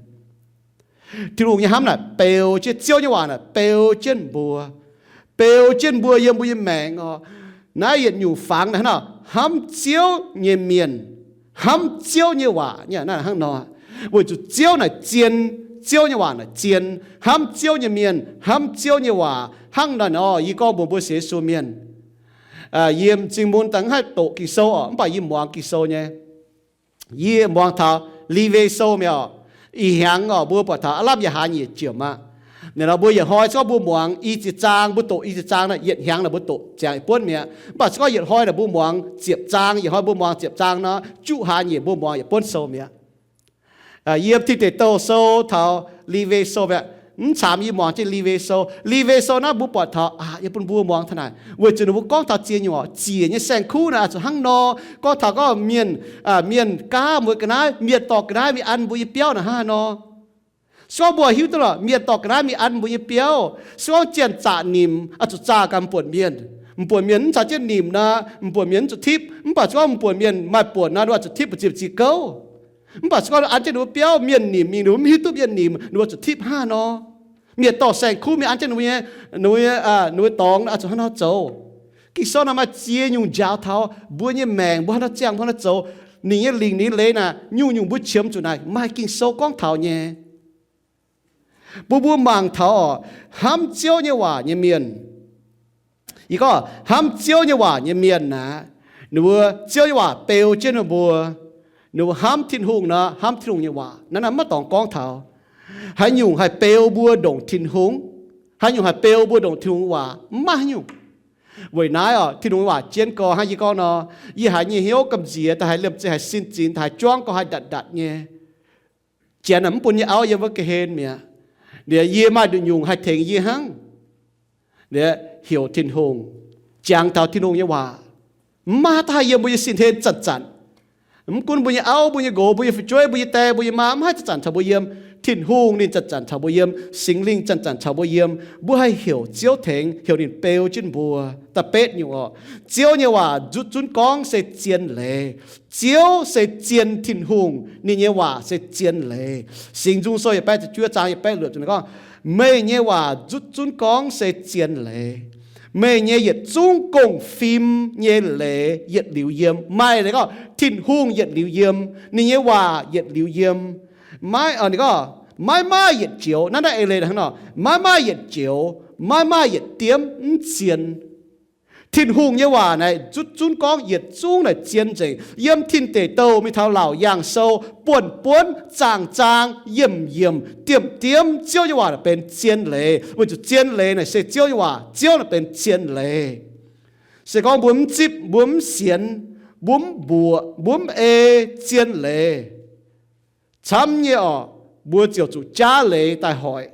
Tin-Hungh nyei hnamv naaic beu jienv, Ziouv nyei waac naaic beu jienv mbuo, beu jienv mbuo yiem mbuo nyei maengc orqc. Naaiv yietc nyungc fangx naaic hnangv nor, hnamv Ziouv nyei mienh, hnamv Ziouv nyei waac nyei naaiv hnangv nor. Weic zuqc Ziouv naaic zien, Ziouv nyei waac naaic zien. Hnamv Ziouv nyei mienh hnamv Ziouv nyei waac hnangv naaiv nor. Yie gorngv mbuox mbuo sienx Yesu mienh, yie m'zing mun daaih mv haih doqc Ging-Sou orqc, mv baac yie muangx Ging-Sou nyei. Yie muangx taux Lewi Sou mi'aqv orqc. Ih hnyangx orqc, mbuo buatc taux aav lamh yietc hlaax nyeic ziepc maah. Naaiv nor mbuo yietc hnoi se gorngv mbuo muangx i ziex zaang, mbuo doqc i ziex zaang naaic, yietc hnyangx naaic mbuo doqc ziangx yietc buonv mi'aqv. Mv baac se gorngv yietc hnoi naaic mbuo muangx ziepc zaang, yietc hnoi mbuo muangx ziepc zaang nor, juqv hlaax nyeic mbuo muangx yietc buonv sou mi'aqv. Yiem Tin Deic Douh Sou taux Lewi Sou mi'aqv. Mv caamx yie muangx jienv Lewi Sou. Lewi Sou naaiv mbuo buatc taux aqc, yie bun mbuo muangx taux naaic, weic zuqc ninh mbuo gorngv taux ziex nyungc orqc, ziec nyei saeng-kuv naaic oix zuqc hnangv nor. Gorngv taux gorngv mienh, mienh gaav mbuo ga'naaiv, mienh dorh ga'naaiv mingh an mbuo nyei biauv naaic hnangv haaix nor. Se gorngv mbuo hiuv duqv lorqc, mienh dorh ga'naaiv mingh an mbuo nyei biauv, se gorngv janx zaqc nimc, oix zuqc zaah gaax m'buonc mienh. M'buonc mienh mv caux jienv nimc nor, m'buonc mienh mv zuqc tipv. Mv baac se gorngv m'buonc mienh maaih buonc nor, ninh oix zuqc tipv mbu'ziex mbu'ziex gouv. Mv baac se gorngv an jienv ninh mbuo biauv mienh nimc mingh, ninh mbuo mv hiuv duqv mienh nimc, ninh mbuo zuqc tipv hnangv haaix nor. Mienh dorh saeng-kuv mingh an jienv ninh mbuo nyei, ninh mbuo nyei, ninh mbuo dorngx, oix zuqc hnangv haaix nor zoux. Ging-Sou naaic maaih ziex nyungc njaaux taux mbuo nyei maengc, mbuo hnangv haaix nor ziangh, mbuo hnangv haaix nor zoux. Ninh nyei lingc, ninh nyei leiz naaic, nyungc-nyungc mbuo qiemx zuqc naaic maaih Ging-Sou gorngv taux nyei. Mbuo, mbuo mangc taux orqc, hnamv Ziouv nyei waac nyei mienh, yie gorngv hnamv Ziouv nyei waac nyei mienh naaic, ninh mbuo Ziouv nyei waac beu jienv ninh mbuo. Ninh mbuo hnamv Tin-Hungh nor, hnamv Tin-Hungh nyei waac. Naaiv, naaiv maiv dorngx gorngv taux haaix nyungc haih beu mbuo ndongc Tin-Hungh. Haaix nyungc haih beu mbuo ndongc Tin-Hungh nyei waac? Mv maaih haaix nyungc. Weic naaiv orqc, Tin-Hungh nyei waac jienv gorx, hnangv yie gorngv nor, yie haiz nyei hnyouv gamh nziex, da'haiz liemh zeih haiz sin zinx, da'haiz juangv gorx haih ndatc ndatc nyei. Janx naaic mv bun nyei auv yiem wuov ga'hlen mi'aqv. Liuz yie maaih nduqc nyungc haih tengx yie hnangv. Liuz heuc Tin-Hungh, jangx taux Tin-Hungh nyei waac. Mv maaih haaix dauh haih yiem mbuo nyei sin hlen zanc-zanc. Mv gunv mbuo nyei auv, mbuo nyei nqox, mbuo nyei fu'jueiv, mbuo nyei die, mbuo nyei maa, mv haih zanc-zanc caux mbuo yiem. Tin-Hungh ninh zanc-zanc caux mbuo yiem. Singx Lingh zanc-zanc caux mbuo yiem. Mbuo haih heuc Ziouv tengx, heuc ninh beu jienv mbuo. Da'betv nyungc orqc, Ziouv nyei waac nzutv zunv gorngv se zien leiz. Ziouv se zien Tin-Hungh, ninh nyei waac se zien leiz. Singx Nzung Sou yietc baeqv ziepc juov zaang yietc baeqv luoqc ziepc gorngv, meih nyei waac nzutv zunv gorngv se zien leiz. Meih nyei yietc zungv gong-fim nyei leiz yietc liuz yiem. Maaih leiz gorngv Tin-Hungh yietc liuz yiem, ninh nyei waac yietc liuz yiem. Maiv, ninh gorngv, maiv maaih yietc joux, naaiv naaiv eix leiz hnangv nor, maiv maaih yietc joux, maiv maaih yietc diemv mv zien. Tin-Hungh nyei waac naaic nzutv zunv gorngv yietc zungv naaic zien nzengc. Yiem Tin Deic Douh mingh taux Laauc Yaangh Sou, buonv-buonv, zaang-zaang, yiemc-yiemc, diemv-diemv, Ziouv nyei waac naaic benx zien leiz, weic zuqc zien leiz naaic se Ziouv nyei waac. Ziouv naaic benx zien leiz. Se gorngv mbuo mv zipv, mbuo mv sienx, mbuo mv mbuoqc, mbuo mv ei zien leiz, camv nyei orqc, mbuo ziouc zuqc jaav leiz daaih hoic.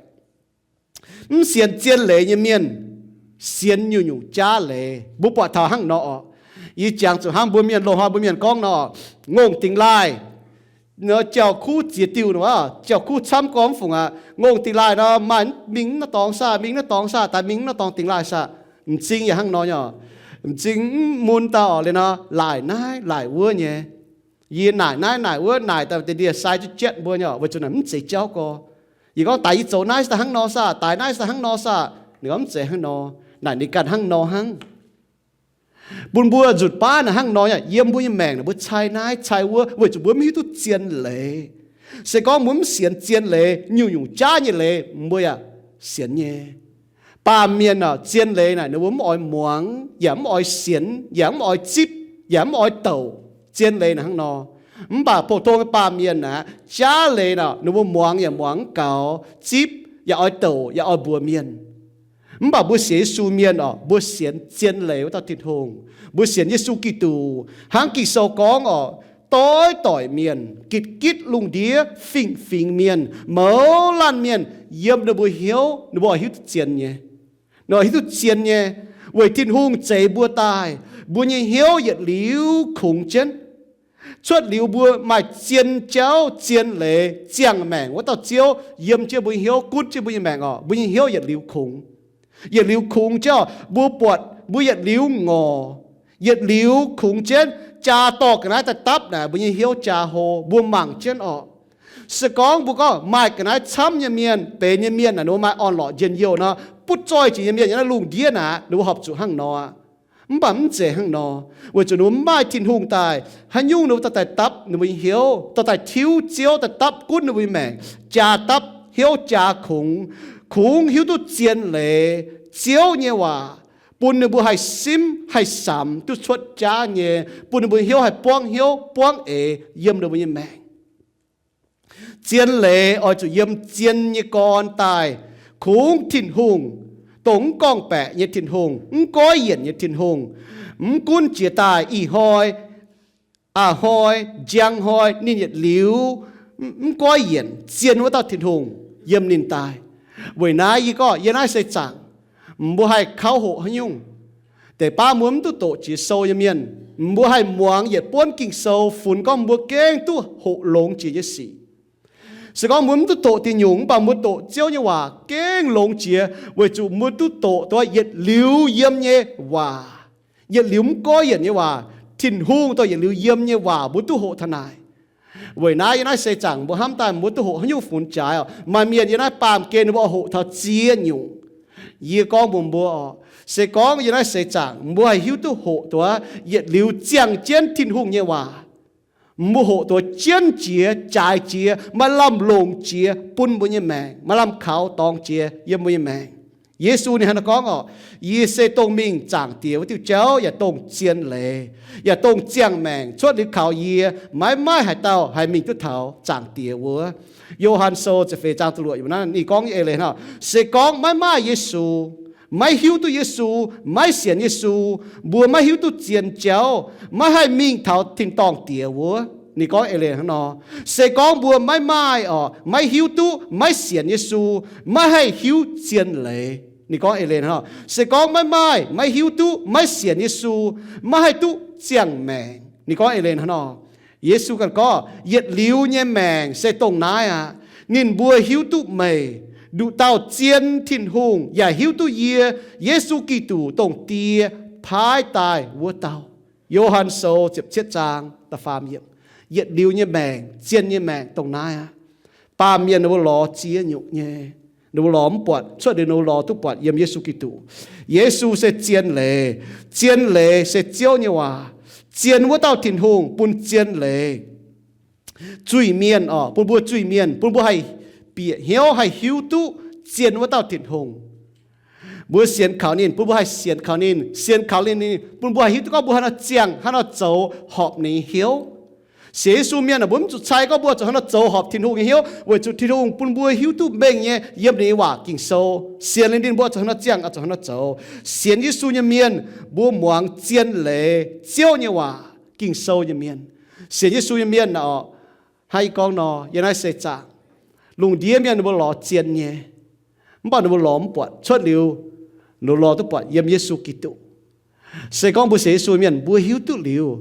Mv sienx zien leiz nyei mienh sienx nyungc-nyungc jaav leiz. Mbuo buatc taux hnangv nor orqc. Yie jangx zuqc hnangv mbuo mienh loz-hnoi mbuo mienh gorngv nor, ngongh dingx laaih, jauv-kuv ziex diuh nor, jauv-kuv camv gormx fungc aqv. Ngongh dingx laaih nor, maaih mingh naaiv dorngx saah, mingh naaiv dorngx saah, daaih mingh naaiv dorngx dingx laaih saah. M'zing yaac hnangv nor nyei orqc. M'zing mv mun daaih orqc liuz nor, laaic naaiv laaic wuov nyei. Yie naaic naaiv naaic wuov, naaic daaih deix ndie-sai jatv-jatv mbuo nyei orqc, weic zuqc naaic mv zeiz jauv gorx. Yie gorngv, daaih yie zoux naaiv daaih hnangv nor saah, daaih naaiv daaih hnangv nor saah. Ninh gorngv mv zeiz hnangv nor. Naaic ninh ganh hnangv nor hnangv. Bun mbuo nzutc baav naaic hnangv nor, yiem mbuo nyei maengc naaic mbuo cai naaiv cai wuov weic zuqc mbuo mv hiuv duqv zien leiz. Se gorngv mbuo mv sienx zien leiz, nyungc-nyungc jaav nyei leiz, mbuo yaac sienx nyei. Baamh mienh aah, zien leiz naaic ninh mbuo mv oix muangx, yaac mv oix sienx, yaac mv oix zipv, yaac mv oix douc. Zien leiz naaic hnangv nor. Mv baac pou-tong nyei baamh mienh aah, jaav leiz naaic ninh mbuo muangx yaac muangx mv gaux, zipv yaac oix douc yaac oix mbuox mienh. Mv baac mbuo sienx Yesu mienh oc, mbuo sienx zien leiz wuov dauh Tin-Hungh. Mbuo sienx Yesu Giduc hnangv Ging-Sou gorngv oc, doix doic mienh, gitv gitv lungh ndiev, fingx fingx mienh, mouz laanh mienh, yiem ninh mbuo hnyouv ninh mbuo oix hiuv duqv zien nyei. Ninh oix hiuv duqv zien nyei, weic Tin-Hungh zeix mbuo daaih, mbuo nyei hnyouv yietc liuz kungx jienv. Cuotv liuz mbuo maaih zien jauv zien leiz ziangh maengc wuov dauh Ziouv yiem jienv mbuo nyei hnyouv, gunv jienv mbuo nyei maengc oc, mbuo nyei hnyouv yietc liuz kungx. Yietc liuz kungx jienv oc, mbuo buatc mbuo yietc liuz ngorc, yietc liuz kungx jienv. Jaa dorh ga'naaiv daaih dapv naaic, mbuo nyei hnyouv jaa hlo, mbuo mangc jienv oc. Se gorngv mbuo gorngv maaih ga'naaiv camv nyei mienh, benx nyei mienh naaic, ninh mbuo maaih orn-lorqc njien-youh nor, butv zoih jiex nyei mienh yiem naaiv lungh ndiev naaic, ninh mbuo horpc zuqc hnangv nor. Mv baac mv zeiz hnangv nor, weic zuqc ninh mbuo mv maaih Tin-Hungh daaih, haaix nyungc ninh mbuo dorh daaih dapv ninh mbuo nyei hnyouv, dorh daaih tiuv Ziouv, daaih dapv gunv ninh mbuo nyei maengc, jaa dapv hnyouv jaa kungx, kungx hiuv duqv zien leiz Ziouv nyei waac, bun ninh mbuo haih simv haih samx duqv cuotv jaav nyei, bun ninh mbuo hnyouv haih buangv hnyouv buangv eix yiem ninh mbuo nyei maengc. Zien leiz oix zuqc yiem zien nyei gorn daaih kungx Tin-Hungh, dongh mv gorngv-baeqc nyei Tin-Hungh, mv goiv yienc nyei Tin-Hungh. Mv gunv jiex daaih ih hnoi, a'hnoi, njang hnoi, ninh yietc liuz mv goiv yienc, zien wuov dauh Tin-Hungh yiem ninh daaih. Weic naaiv yie gorngv yiem naaiv seix zaangc, mbuo haih kauv hoqc haaix nyungc. Deix baav mbuo mv duqv doqc jiex sou nyei mienh, mbuo haih muangx yietc buonv Ging-Sou funx gorngv mbuo gengh duqv hoqc longx jiex nyei sic. Se gorngv mbuo mv duqv doqc diuh nyungc, mv baac mbuo doqc Ziouv nyei waac gengh longx jiex, weic zuqc mbuo duqv doqc dongh yietc liuz yiem nyei waac, yietc liuz mv goiv yienc nyei waac, Tin-Hungh dongh yietc liuz yiem nyei waac mbuo duqv hoqc taux naaic. Weic naaiv yiem naaiv seix zaangc mbuo hnamv daaih mbuo duqv hoqc haaix nyungc funx jaaix oc. Maaih mienh yiem naaiv baamh gen ninh mbuo hoqc taux ziex nyungc. Yie gorngv mbuox mbuo oc, se gorngv yiem naaiv seix zaangc mbuo haih hiuv duqv hoqc duqv yietc liuz ziangh jienv Tin-Hungh nyei waac, mbuo hoqc duqv jienv jiex, jaaix jiex, maaih lamh longc jiex bun mbuo nyei maengc, maaih lamh kaux dorngx jiex yiem mbuo nyei maengc. Yesu ninh hnangv naaiv gorngv oc, yie se dongh mingh Zaangc Diex wuov diuh jauv, yaac dongh zien leiz, yaac dongh ziangh maengc. Cuotv liuz kaux yie, maiv maaih haaix dauh haih mingh duqv taux Zaangc Diex wuov. Yo^han Sou ziepc feix zaang da'luoqc yiemc naaiv ninh gorngv nyei eix leiz hnangv, se gorngv maiv maaih Yesu, maiv hiuv duqv Yesu, maiv sienx Yesu, mbuo maiv hiuv duqv zien jauv, maiv haih mingh taux tin-dorngh Diex wuov. Ninh gorngv eix leiz hnangv nor. Se gorngv mbuo maiv maaih oc, maiv hiuv duqv, maiv sienx Yesu, maiv haih hiuv zien leiz. Ninh gorngv eix leiz hnangv nor. Se gorngv maiv maaih, maiv hiuv duqv, maiv sienx Yesu, maiv haih duqv ziangh maengc. Ninh gorngv eix leiz hnangv nor. Yesu ganh gorngv, yietc liuz nyei maengc se dongh naaiv aqv. Ninh mbuo hiuv duqv meih, nduqc dauh zien Tin-Hungh, yaac hiuv duqv yie, Yesu Giduc, dongh Die paaiv daaih wuov dauh. Yo^han Sou ziepc cietv zaang da'faam yiemc. Yietc liuz nyei maengc, zien nyei maengc dongh naaiv aqv. Baamh mienh ninh mbuo lorz ziex nyungc nyei. Ninh mbuo lorz mv buatc, cuotv liuz ninh mbuo lorz duqv buatc yiem Yesu Giduc. Yesu se zien leiz. Zien leiz se Ziouv nyei waac. Zien wuov dauh Tin-Hungh bun zien leiz. Zuiz-mienh oc, bun mbuo zuiz-mienh, bun mbuo haih bieqc hnyouv haih hiuv duqv zien wuov dauh Tin-Hungh. Mbuo sienx kaux ninh, bun mbuo haih sienx kaux ninh. Sienx kaux ninh, bun mbuo haih hiuv duqv gorngv mbuo haaix nor ziangh, haaix nor zoux horpc ninh nyei hnyouv. Sienx Yesu mienh aah, mbuo mv zuqc cai gorngv mbuo zuqc haaix nor zoux horpc Tin-Hungh nyei hnyouv, weic zuqc Tin-Hungh bun mbuo hiuv duqv mengh nyei yiem ninh nyei waac Ging-Sou. Sienx liuz ninh mbuo zuqc haaix nor ziangh, zuqc haaix nor zoux. Sienx Yesu nyei mienh, mbuo muangx zien leiz Ziouv nyei waac Ging-Sou nyei mienh. Sienx Yesu nyei mienh oc, hnangv yie gorngv nor, yiem naaiv seix zaangc, lungh ndiev mienh ninh mbuo lorz zien nyei, mv baac ninh mbuo lorz mv buatc. Cuotv liuz, ninh mbuo lorz duqv buatc yiem Yesu Giduc. Se gorngv mbuo sienx Yesu mienh, mbuo hiuv duqv liuz,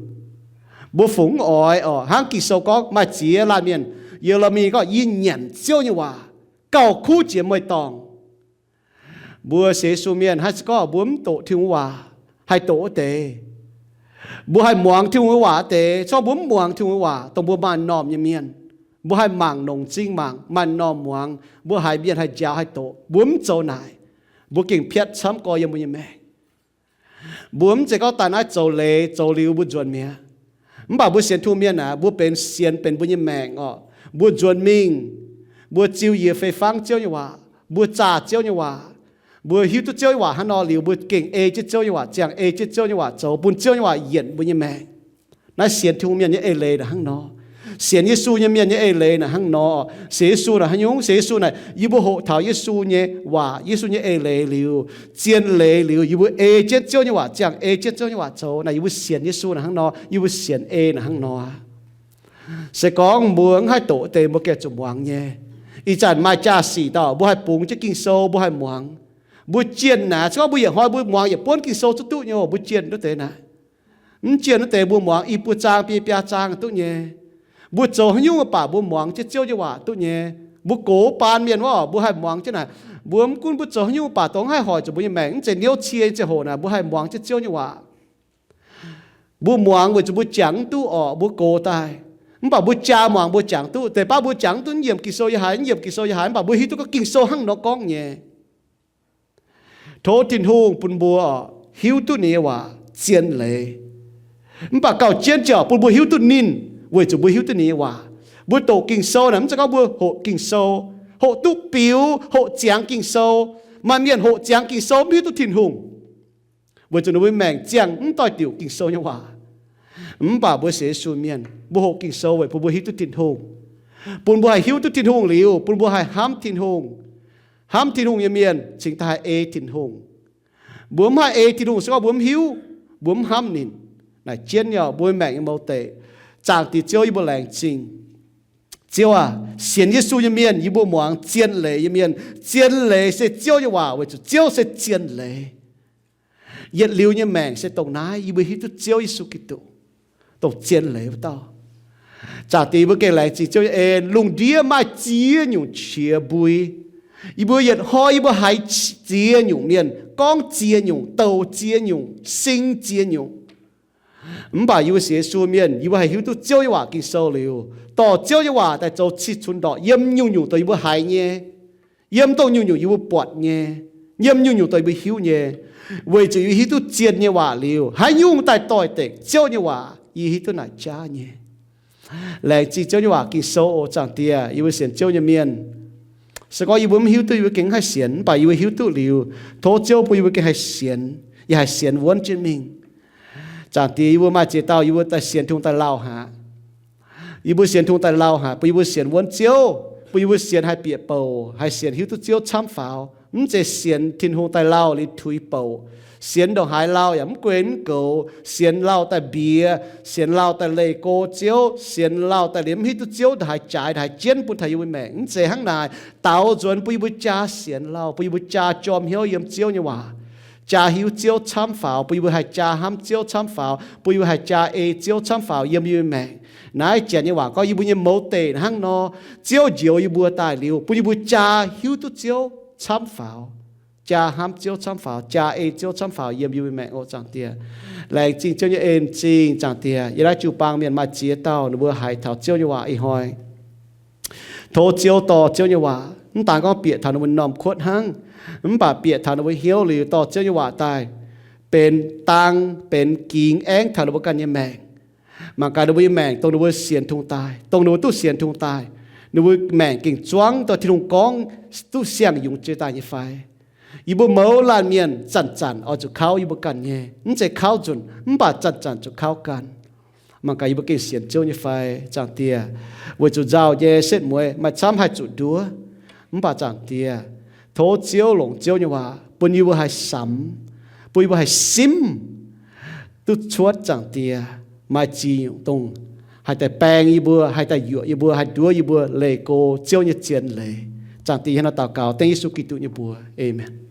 mbuo fungc mv oix oc. Hnangv Ging-Sou gorngv, maaih ziex laanh mienh, Ye^le^mi gorngv, yie nyanc Ziouv nyei waac, gauh kuv jiex meih dorngc. Mbuo sienx Yesu mienh hnangv se gorngv mbuo mv doqc Tin-Hungh waac, haih doqc wuov deix. Mbuo haih muangx Tin-Hungh waac wuov deix. Zorqv mbuo mv muangx Tin-Hungh waac, dongh mbuo maaih m'normh nyei mienh, mbuo haih mangc longc m'zing mangc, maaih m'normh muangx, mbuo haiz mienh haih njaaux haih doqc. Mbuo mv zoux naaic, mbuo gengh piatv camv gorx yiem mbuo nyei maengc. Mbuo mv zeiz gorngv daaih naaiv zoux leiz zoux liuz mbuo nzuonx mi'aqv. Mv baac mbuo sienx Tin-Hungh mienh aeqv, mbuo benx sienx benx mbuo nyei maengc orqc. Mbuo nzuonx mingh, mbuo ziux yiez fei fangv Ziouv nyei waac, mbuo zaah Ziouv nyei waac, mbuo hiuv duqv Ziouv nyei waac hnangv nor liuz, mbuo gengh ei jienv Ziouv nyei waac, ziangh ei jienv Ziouv nyei waac zoux, bun Ziouv nyei waac yienc mbuo nyei maengc. Naaiv sienx Tin-Hungh mienh nyei eix leiz naaic hnangv nor. Sienx Yesu nyei mienh nyei eix leiz naaic hnangv nor. Sienx Yesu naaic haaix nyungc? Sienx Yesu naaic, yie mbuo hoqc taux Yesu nyei waac, Yesu nyei eix leiz liuz, zien leiz liuz, yie mbuo ei jienv Ziouv nyei waac, ziangh ei jienv Ziouv nyei waac zoux naaic, yie mbuo sienx Yesu naaic hnangv nor, yie mbuo sienx ei naaic hnangv nor. Se gorngv mbuo mv haih doqc deix, mbuo gengh zuqc muangx nyei. Ih zanc maaih jaa-sic dauh mbuo haih bungx jienv Ging-Sou, mbuo haih muangx. Mbuo jienh naaic, se gorngv mbuo yietc hnoi mbuo muangx yietc buonv Ging-Sou zuqc duqv nyei oc, mbuo jienh wuov deix naaic. Mv jienh wuov deix mbuo muangx i buo zaang biei biaa zaang duqv nyei. Mbuo zoux haaix nyungc baac mbuo muangx jienv Ziouv nyei waac duqv nyei. Mbuo gox baan mienh wuov, mbuo haih muangx jienv naaic. Mbuo mv gunv mbuo zoux haaix nyungc baac dongh haih hoic zuqc mbuo nyei maengc, mv zeiz niouv cie nyei ziangh hoc naaic, mbuo haih muangx jienv Ziouv nyei waac. Mbuo muangx weic zuqc mbuo jangx mv duqv orqc, mbuo gox daaih. Mv baac mbuo jaa muangx mbuo jangx duqv. Deix baav mbuo jangx mv duqv, mv yiemc Ging-Sou yiem haaix, mv yiemc Ging-Sou yiem haaix, mv baac mbuo hiuv duqv gorngv Ging-Sou hnangv nor gorngv nyei. Tov Tin-Hungh bun mbuo hiuv duqv ninh nyei waac zien leiz. Mv baac gauh jienv ziouc bun mbuo hiuv duqv ninh, weic zuqc mbuo hiuv duqv ninh nyei waac. Mbuo doqc Ging-Sou naaic, mv zeiz gorngv mbuo hoqc Ging-Sou, hoqc duqv biux, hoqc ziangx Ging-Sou. Maaih mienh hoqc ziangx Ging-Sou mv hiuv duqv Tin-Hungh, weic zuqc ninh mbuo maengc ziangh mv doix-diuc Ging-Sou nyei waac. Mv baac mbuo sienx Yesu mienh, mbuo hoqc Ging-Sou weic bun mbuo hiuv duqv Tin-Hungh, bun mbuo haih hiuv duqv Tin-Hungh liuz, bun mbuo haih hnamv Tin-Hungh. Hnamv Tin-Hungh nyei mienh cingx daaih haih ei Tin-Hungh. Mbuo mv haih ei Tin-Hungh se gorngv mbuo mv hiuv, mbuo mv hnamv ninh. Naaic jienv nyei mbuo maengc nyei mouz deic. Zaangc Diex Ziouv, yie mbuo laengz zingh. Ziouv aac, sienx Yesu nyei mienh, yie mbuo muangx zien leiz nyei mienh. Zien leiz se Ziouv nyei waac weic zuqc Ziouv se zien leiz. Yietc liuz nyei maengc se dongh naaiv, yie mbuo hiuv duqv Ziouv Yesu Giduc, dongh zien leiz wuov dauh. Zaangc Diex, yie mbuo gengh laengz zingh Ziouv nyei en. Lungh ndiev maaih ziex nyungc qiex mbui. Yie mbuo yietc hnoi yie mbuo haiz ziex nyungc mienh gorngv ziex nyungc, douc ziex nyungc, sing ziex nyungc. Mv baac yie mbuo sienx Yesu mienh, yie mbuo haih hiuv duqv Ziouv nyei waac Ging-Sou liuz, dorh Ziouv nyei waac daaih zoux cih cunx ndorqc yiem nyungc-nyungc dongh yie mbuo haiz nyei, yiem dongh nyungc-nyungc yie mbuo buatc nyei, yiem nyungc-nyungc dongh yie mbuo hiuv nyei, weic zuqc yie hiuv duqv zien nyei waac liuz, haaix nyungc daaih doix-dekc Ziouv nyei waac, yie hiuv duqv naaic jaav nyei. Laengz zingh Ziouv nyei waac Ging-Sou oc. Zaangc Diex, yie mbuo sienx Ziouv nyei mienh, se gorngv yie mbuo mv hiuv duqv, yie mbuo gengh mv haih sienx. Mv baac yie mbuo hiuv duqv liuz, tov Ziouv bun yie mbuo gengh haih sienx, yie haih sienx wuonv jienv mingh. Zaangc Diex, yie mbuo maaih ziex dauh yie mbuo daaih sienx Tin-Hungh daaih lauh haic. Yie mbuo sienx Tin-Hungh daaih lauh haic, bun yie mbuo sienx wuonv Ziouv, bun yie mbuo sienx haih bieqc bouc, haih sienx hiuv duqv Ziouv camv faaux. Mv zeiz sienx Tin-Hungh daaih lauh liuz tuix bouc, sienx ndongc haaix lauh yaac mv guei mv goux, sienx lauh daaih mbiex, sienx lauh daaih leih go Ziouv, sienx lauh daaih liemh mv hiuv duqv Ziouv ndongc haaix jaaix ndongc haaix jienv bun taux yie mbuo maengc. Mv zeiz hnangv naaic. Daaux nzuonx bun yie mbuo jaa sienx lauh, bun yie mbuo jaa jorm hnyouv yiem Ziouv nyei waac, jaa hiuv Ziouv camv faaux, bun yie mbuo haih jaa hnamv Ziouv camv faaux, bun yie mbuo haih jaa ei Ziouv camv faaux yiem yie mbuo maengc. Naaiv Janx nyei waac gorngv yie mbuo nyei mouz deic hnangv nor, Ziouv njoux yie mbuo daaih liuz, bun yie mbuo jaa hiuv duqv Ziouv camv faaux, jaa hnamv Ziouv camv faaux, jaa ei Ziouv camv faaux yiem yie mbuo maengc oc. Zaangc Diex, laengz zingh Ziouv nyei en zingh. Zaangc Diex, yiem naaiv jiu-baang mienh maaih ziex dauh ninh mbuo haiz taux Ziouv nyei waac ih hnoi. Tov Ziouv dorh Ziouv nyei waac mv daan gorngv bieqc taux ninh mbuo norm kuotv hnangv, mv baac bieqc taux ninh mbuo hnyouv liuz dorh Ziouv nyei waac daaih benx dang benx gingx aengv taux ninh mbuo ganh nyei maengc. Mangc gaax ninh mbuo nyei maengc dongh ninh mbuo sienx Tin-Hungh daaih, dongh ninh mbuo duqv sienx Tin-Hungh daaih, ninh mbuo maengc gengh zuangv dongh Tin-Hungh gorngv duqv siang-yungz jiex daaih nyei fai. Yie mbuo mouz laanh mienh zanc-zanc oix zuqc kauv yie mbuo ganh nyei, mv zeiz kauv nzunc, mv baac zanc-zanc zuqc kauv ganh. Mangc gaax yie mbuo gengh sienx Ziouv nyei fai, Zaangc Diex. Weic zuqc nzauh nyei setv mueiz maaih camv haih zuqc nduov. Mv baac Zaangc Diex, tov Ziouv longc Ziouv nyei waac bun yie mbuo haih samx, bun yie mbuo haih simv duqv cuotv, Zaangc Diex, maaih ziex nyungc dongh haih daaih baeng yie mbuo, haih daaih yuoqc yie mbuo, haih nduov yie mbuo leih go Ziouv nyei zien leiz. Zaangc Diex, yie hnangv naaiv daux gaux dengv Yesu Giduc nyei mbuox. Aamen.